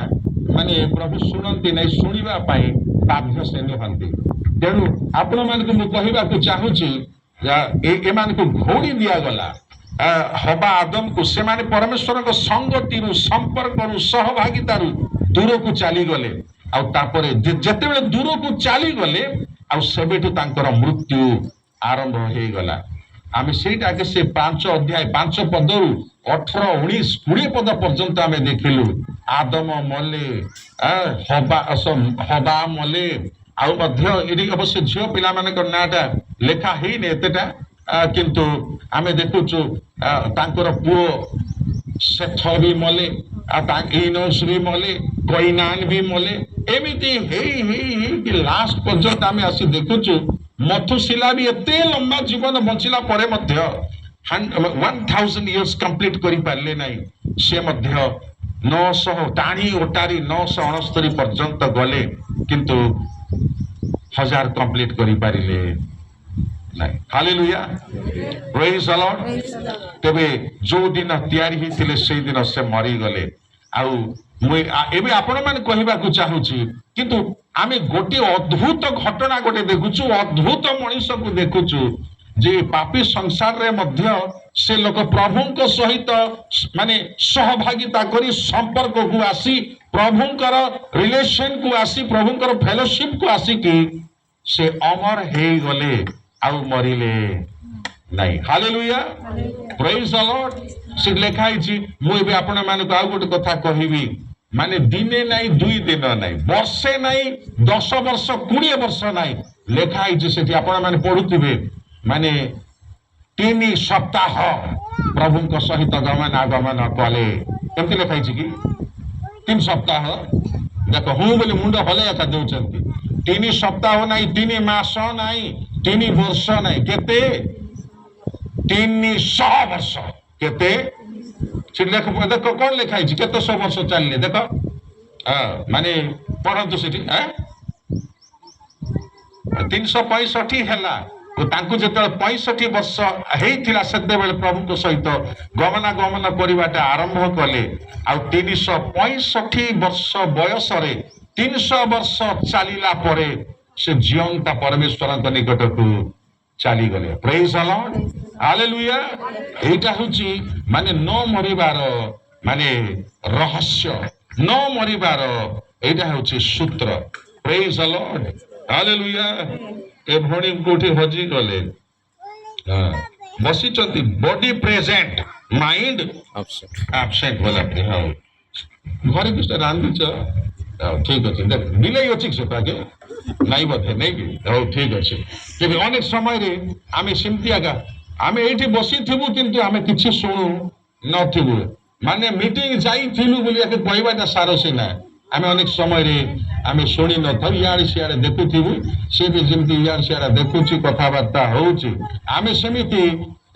[SPEAKER 1] ମାନେ ପ୍ରଭୁ ଶୁଣନ୍ତି ନାହିଁ, ଶୁଣିବା ପାଇଁ ବାଧ୍ୟ ସେ ନୁହନ୍ତି। ତେଣୁ ଆପଣମାନଙ୍କୁ ମୁଁ କହିବାକୁ ଚାହୁଁଛି, ଏମାନଙ୍କୁ ଘଉଡ଼ି ଦିଆଗଲା, ହବା ଆଦମକୁ। ସେମାନେ ପରମେଶ୍ୱରଙ୍କ ସଙ୍ଗତିରୁ, ସମ୍ପର୍କରୁ, ସହଭାଗିତାରୁ ଦୂରକୁ ଚାଲିଗଲେ। ଆଉ ତାପରେ ଯେତେବେଳେ ଦୂରକୁ ଚାଲିଗଲେ, ଆଉ ସେବେଠୁ ତାଙ୍କର ମୃତ୍ୟୁ ଆରମ୍ଭ ହେଇଗଲା। ଆମେ ସେଇଟା ଆଗେ ସେ 5 ଅଧ୍ୟାୟ 5 ପଦରୁ 18, 19, 20 ପଦ ପର୍ଯ୍ୟନ୍ତ ଆମେ ଦେଖିଲୁ। ଆଦମ ମଲେ, ହବା ମଲେ। ଆଉ ମଧ୍ୟ ଏଠି ଅବଶ୍ୟ ଝିଅ ପିଲାମାନଙ୍କ ନାଁଟା ଲେଖା ହେଇନି ଏତେଟା, କିନ୍ତୁ ଆମେ ଦେଖୁଛୁ ତାଙ୍କର ପୁଅ ସେଥ ବି ମଲେ, ଆଉ ଇନୋସ ବି ମଲେ, କଇନାନ ବି ମଲେ। ଏମିତି ହେଇ ହେଇ ହେଇକି ଲାଷ୍ଟ ପର୍ଯ୍ୟନ୍ତ ଆମେ ଆସି ଦେଖୁଛୁ, ମଥୁଶିଲା ବି ଏତେ ଲମ୍ବା ଜୀବନ ବଞ୍ଚିଲା ପରେ ମଧ୍ୟ 1000 ଇୟର୍ସ କମ୍ପ୍ଲିଟ କରିପାରିଲେ ନାହିଁ। ସେ ମଧ୍ୟ 900 ଟାଣି ଓଟାରି 969 ପର୍ଯ୍ୟନ୍ତ ଗଲେ, କିନ୍ତୁ 1000 କମ୍ପ୍ଲିଟ କରିପାରିଲେ ନାହିଁ। ହାଲେଲୁୟା, ପ୍ରେଜ ଦ ଲର୍ଡ। ତେବେ ଯୋଉ ଦିନ ତିଆରି ହେଇଥିଲେ, ସେଇଦିନ ସେ ମରିଗଲେ। ଆଉ ମୁଁ ଏବେ ଆପଣମାନେ କହିବାକୁ ଚାହୁଁଛି, କିନ୍ତୁ ଆମେ ଗୋଟିଏ ଅଦ୍ଭୁତ ଘଟଣା ଗୋଟେ ଦେଖୁଛୁ, ଅଦ୍ଭୁତ ମଣିଷକୁ ଦେଖୁଛୁ ଯେ ପାପୀ ସଂସାରରେ ମଧ୍ୟ ସେ ଲୋକ ପ୍ରଭୁଙ୍କ ସହିତ ମାନେ ସହଭାଗିତା କରି ସମ୍ପର୍କକୁ ଆସି, ପ୍ରଭୁଙ୍କର ରିଲେସନକୁ ଆସି, ପ୍ରଭୁଙ୍କର ଫେଲୋସିପକୁ ଆସିକି ସେ ଅମର ହେଇଗଲେ ଆଉ ମରିଲେ ନାଇଁ। ହାଲେଲୁୟା, ପ୍ରେଜ ଦ ଲର୍ଡ। ସେ ଲେଖା ହେଇଛି। ମୁଁ ଏବେ ଆପଣମାନଙ୍କୁ ଆଉ ଗୋଟେ କଥା କହିବି, ମାନେ ଦିନେ ନାହିଁ, 2 ଦିନ ନାହିଁ, ବର୍ଷେ ନାହିଁ, 10 ବର୍ଷ, 20 ବର୍ଷ ନାହିଁ। ଲେଖା ହେଇଛି ସେଠି, ଆପଣମାନେ ପଢୁଥିବେ, ମାନେ 3 ସପ୍ତାହ ପ୍ରଭୁଙ୍କ ସହିତ ଗମନାଗମନ କଲେ। କେମିତି ଲେଖା ହେଇଛି କି 3 ସପ୍ତାହ? ଦେଖ, ହୁଁ ବୋଲି ମୁଣ୍ଡ ହଲେଇ ଏକା ଦେଉଛନ୍ତି। 3 ସପ୍ତାହ ନାହିଁ, 3 ମାସ ନାହିଁ। 3 ବର୍ଷ ନାଇଁ, କେତେ? 300 ବର୍ଷ। କେତେ ସେଠି ଦେଖ, ଦେଖ କଣ ଲେଖା ହେଇଛି। କେତେ ଶହ ବର୍ଷ ଚାଲିଲେ ଦେଖ। ହଁ, ମାନେ ପଢନ୍ତୁ ସେଠି। 365 ହେଲା ଓ ତାଙ୍କୁ ଯେତେବେଳେ 65 ବର୍ଷ ହେଇଥିଲା, ସେତେବେଳେ ପ୍ରଭୁଙ୍କ ସହିତ ଗମନାଗମନ କରିବାଟା ଆରମ୍ଭ କଲେ। ଆଉ 365 ବର୍ଷ ବୟସରେ 300 ବର୍ଷ ଚାଲିଲା ପରେ ସେ ଜିଅନ୍ତା ପରମେଶ୍ୱରଙ୍କ ନିକଟକୁ ଚାଲିଗଲେ। Praise the Lord, hallelujah. ଏଇଟା ହଉଛି ମାନେ ନ ମରିବାର ମାନେ ରହସ୍ୟ, ନ ମରିବାର ଏଇଟା ହଉଛି ସୂତ୍ର। Praise the Lord, hallelujah. ଏ ଭଉଣୀ କୋଉଠି ହଜିଗଲେ? ହଁ, ବସିଛନ୍ତି। Body present, mind
[SPEAKER 3] absent.
[SPEAKER 1] Absent ଗଲା ପରେ। ହଉ, ଘରେ କିଛି ରାନ୍ଧିଛ? ହଉ, ଠିକ ଅଛି। ଦେଖ, ବିଲେଇ ଅଛି କି ସେ ପାଖେ? ନାଇଁ ବୋଧେ, ନାଇଁ କି? ହଉ, ଠିକ ଅଛି। ତେବେ ଅନେକ ସମୟରେ ଆମେ ସେମିତି ଆଗା, ଆମେ ଏଇଠି ବସିଥିବୁ କିନ୍ତୁ ଆମେ କିଛି ଶୁଣୁ ନଥିବୁ। ମାନେ ମିଟିଂ ଯାଇଥିଲୁ ବୋଲି ଆଗେ କହିବାଟା ସାର ସିନା, ଆମେ ଅନେକ ସମୟରେ ଆମେ ଶୁଣି ନଥାଉ। ଇଆଡ଼େ ସିଆଡ଼େ ଦେଖୁଥିବୁ। ସେ ବି ଯେମିତି ଇଆଡ଼େ ସିଆଡ଼େ ଦେଖୁଛି, କଥାବାର୍ତ୍ତା ହଉଛି, ଆମେ ସେମିତି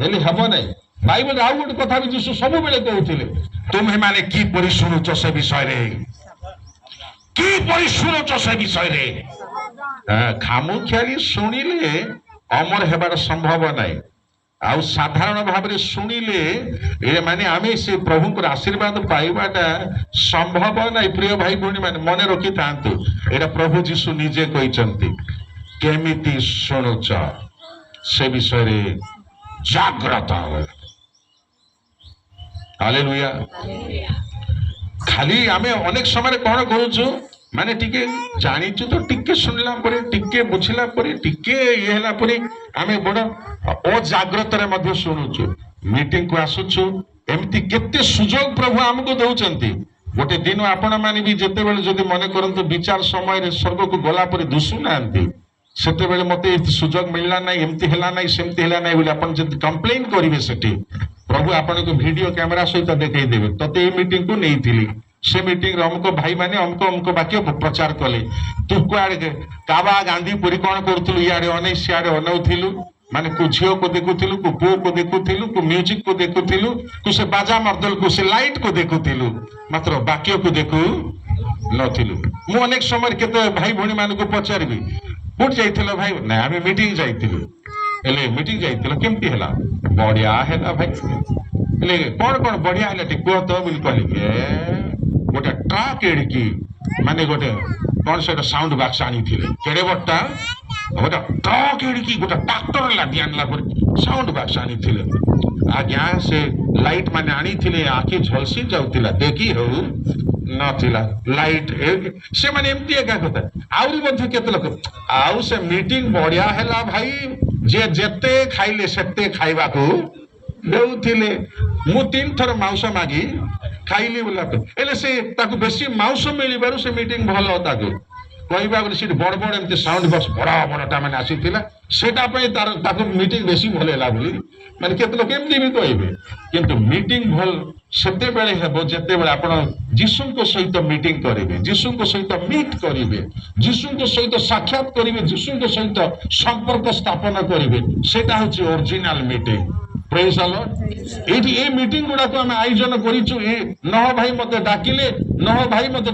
[SPEAKER 1] ହେଲେ ହେବ ନାହିଁ। ବାଇବଲରେ ଆଉ ଗୋଟେ କଥା ବି ଯୀଶୁ ସବୁବେଳେ କହୁଥିଲେ, ତୁମେମାନେ କିପରି ଶୁଣୁଛ ସେ ବିଷୟରେ, କିପରି ଶୁଣୁଛ ସେ ବିଷୟରେ। ଖାମଖିଆଲି ଶୁଣିଲେ ଅମର ହେବାର ସମ୍ଭବ ନାହିଁ। ଆଉ ସାଧାରଣ ଭାବରେ ଶୁଣିଲେ ଏ ମାନେ ଆମେ ସେ ପ୍ରଭୁଙ୍କର ଆଶୀର୍ବାଦ ପାଇବାଟା ସମ୍ଭବ ନାହିଁ। ପ୍ରିୟ ଭାଇ ଭଉଣୀ ମାନେ, ମନେ ରଖିଥାନ୍ତୁ, ଏଇଟା ପ୍ରଭୁ ଯୀଶୁ ନିଜେ କହିଛନ୍ତି। କେମିତି ଶୁଣୁଛ ସେ ବିଷୟରେ ଜାଗ୍ରତ। ହାଲେଲୁୟା। ଖାଲି ଆମେ ଅନେକ ସମୟରେ କଣ କରୁଛୁ, ମାନେ ଟିକେ ଜାଣିଛୁ ତ, ଟିକେ ଶୁଣିଲା ପରେ, ଟିକେ ବୁଝିଲା ପରେ, ଟିକେ ଇଏ ହେଲା ପରେ ଆମେ ବଡ ଅଜାଗ୍ରତରେ ମଧ୍ୟ ଶୁଣୁଛୁ। ମିଟିଂକୁ ଆସୁଛୁ, ଏମିତି କେତେ ସୁଯୋଗ ପ୍ରଭୁ ଆମକୁ ଦଉଛନ୍ତି। ଗୋଟେ ଦିନ ଆପଣ ମାନେ ବି ଯେତେବେଳେ ଯଦି ମନେ କରନ୍ତୁ, ବିଚାର ସମୟରେ ସ୍ୱର୍ଗକୁ ଗଲା ପରେ ଦୁଶୁନାହାନ୍ତି, ସେତେବେଳେ ମତେ ଏତେ ସୁଯୋଗ ମିଳିଲା ନାହିଁ, ଏମିତି ହେଲା ନାହିଁ, ସେମିତି ହେଲା ନାହିଁ ବୋଲି ଆପଣ ଯଦି କମ୍ପ୍ଲେନ କରିବେ, ସେଠି ପ୍ରଭୁ ଆପଣଙ୍କୁ ଭିଡିଓ କ୍ୟାମେରା ସହିତ ଦେଖେଇ ଦେବେ। ତତେ ଏଇ ମିଟିଂକୁ ନେଇଥିଲି, ସେ ମିଟିଂରେ ଅମୁକ ଭାଇମାନେ ଅମୁକ ଅମୁକ ବାକ୍ୟ ପ୍ରଚାର କଲେ, ତୁ କୁଆଡେ କାବା ଗାନ୍ଧୀ ପରି କଣ କରୁଥିଲୁ? ଇଆଡେ ଅନେଇ ସିଆଡେ ଅନଉଥିଲୁ, ମାନେ କୋଉ ଝିଅକୁ ଦେଖୁଥିଲୁ, କୋଉ ପୁଅକୁ ଦେଖୁଥିଲୁ, କୋଉ ମ୍ୟୁଜିକ କୁ ଦେଖୁଥିଲୁ, କୋଉ ସେ ବାଜା ମର୍ଦଲକୁ, ସେ ଲାଇଟ କୁ ଦେଖୁଥିଲୁ, ମାତ୍ର ବାକ୍ୟକୁ ଦେଖୁ ନଥିଲୁ। ମୁଁ ଅନେକ ସମୟରେ କେତେ ଭାଇ ଭଉଣୀ ମାନଙ୍କୁ ପଚାରିବି, କୋଉଠି ଯାଇଥିଲ ଭାଇ? ନାଇଁ, ଆମେ ମିଟିଂ ଯାଇଥିଲୁ। ହେଲେ ମିଟିଂ ଯାଇଥିଲ, କେମିତି ହେଲା? ବଢିଆ ହେଲା ଭାଇ। ହେଲେ କଣ କଣ ବଢିଆ ହେଲା ଟିକେ କୁହ ତ ବୋଲି କହିଲି, ଏ ଗୋଟେ ଟ୍ରକ୍ ଏଡ଼ିକି ମାନେ ଗୋଟେ କଣ ସେଟା ସାଉଣ୍ଡ ବାକ୍ସ ଆଣିଥିଲେ, କେଡେ ବଡଟା, ଗୋଟେ ଟ୍ରକ୍ ଏଡ଼ିକି ଗୋଟେ ଟ୍ରାକ୍ଟର ଲାଦି ଆଣିଲା ପରେ ସାଉଣ୍ଡ ବାକ୍ସ ଆଣିଥିଲେ ଆଜ୍ଞା। ସେ ଲାଇଟ୍ ମାନେ ଆଣିଥିଲେ, ଆଖି ଝଲସି ଯାଉଥିଲା, ଦେଖି ହଉ ନଥିଲା ଲାଇଟ୍। ସେମାନେ ଏମିତି ଏକା କଥା। ଆହୁରି ମଧ୍ୟ କେତେ ଲୋକ, ଆଉ ସେ ମିଟିଂ ବଢିଆ ହେଲା ଭାଇ, ଯେ ଯେତେ ଖାଇଲେ ସେତେ ଖାଇବାକୁ ଦେଉଥିଲେ, ମୁଁ ତିନି ଥର ମାଉଁସ ମାଗି ଖାଇଲି ବୋଲା। ହେଲେ ସେ ତାକୁ ବେଶୀ ମାଉଁସ ମିଳିବାରୁ ସେ ମିଟିଂ ଭଲ ତାକୁ କହିବାକୁ ଗଲେ, ସେଠି ବଡ ବଡ ଏମିତି ସାଉଣ୍ଡ ବକ୍ସ ବଡ ବଡଟା ମାନେ ଆସିଥିଲା, ସେଟା ପାଇଁ ତାର ତାକୁ ମିଟିଂ ବେଶୀ ଭଲ ହେଲା ବୋଲି ମାନେ କେତେ ଲୋକ ଏମିତି ବି କହିବେ। କିନ୍ତୁ ମିଟିଂ ଭଲ ସେତେବେଳେ ହେବ ଯେତେବେଳେ ଆପଣ ଯୀଶୁଙ୍କ ସହିତ ମିଟିଂ କରିବେ, ଯୀଶୁଙ୍କ ସହିତ ମିଟ୍ କରିବେ, ଯୀଶୁଙ୍କ ସହିତ ସାକ୍ଷାତ କରିବେ, ଯୀଶୁଙ୍କ ସହିତ ସମ୍ପର୍କ ସ୍ଥାପନ କରିବେ। ସେଟା ହଉଛି original meeting. Praise the Lord. ଏଇଠି ଏଇ ମିଟିଂ ଗୁଡାକୁ ଆମେ ଆୟୋଜନ କରିଛୁ। ଏ ନହ ଭାଇ ମତେ ଡାକିଲେ, ନହ ଭାଇ ମତେ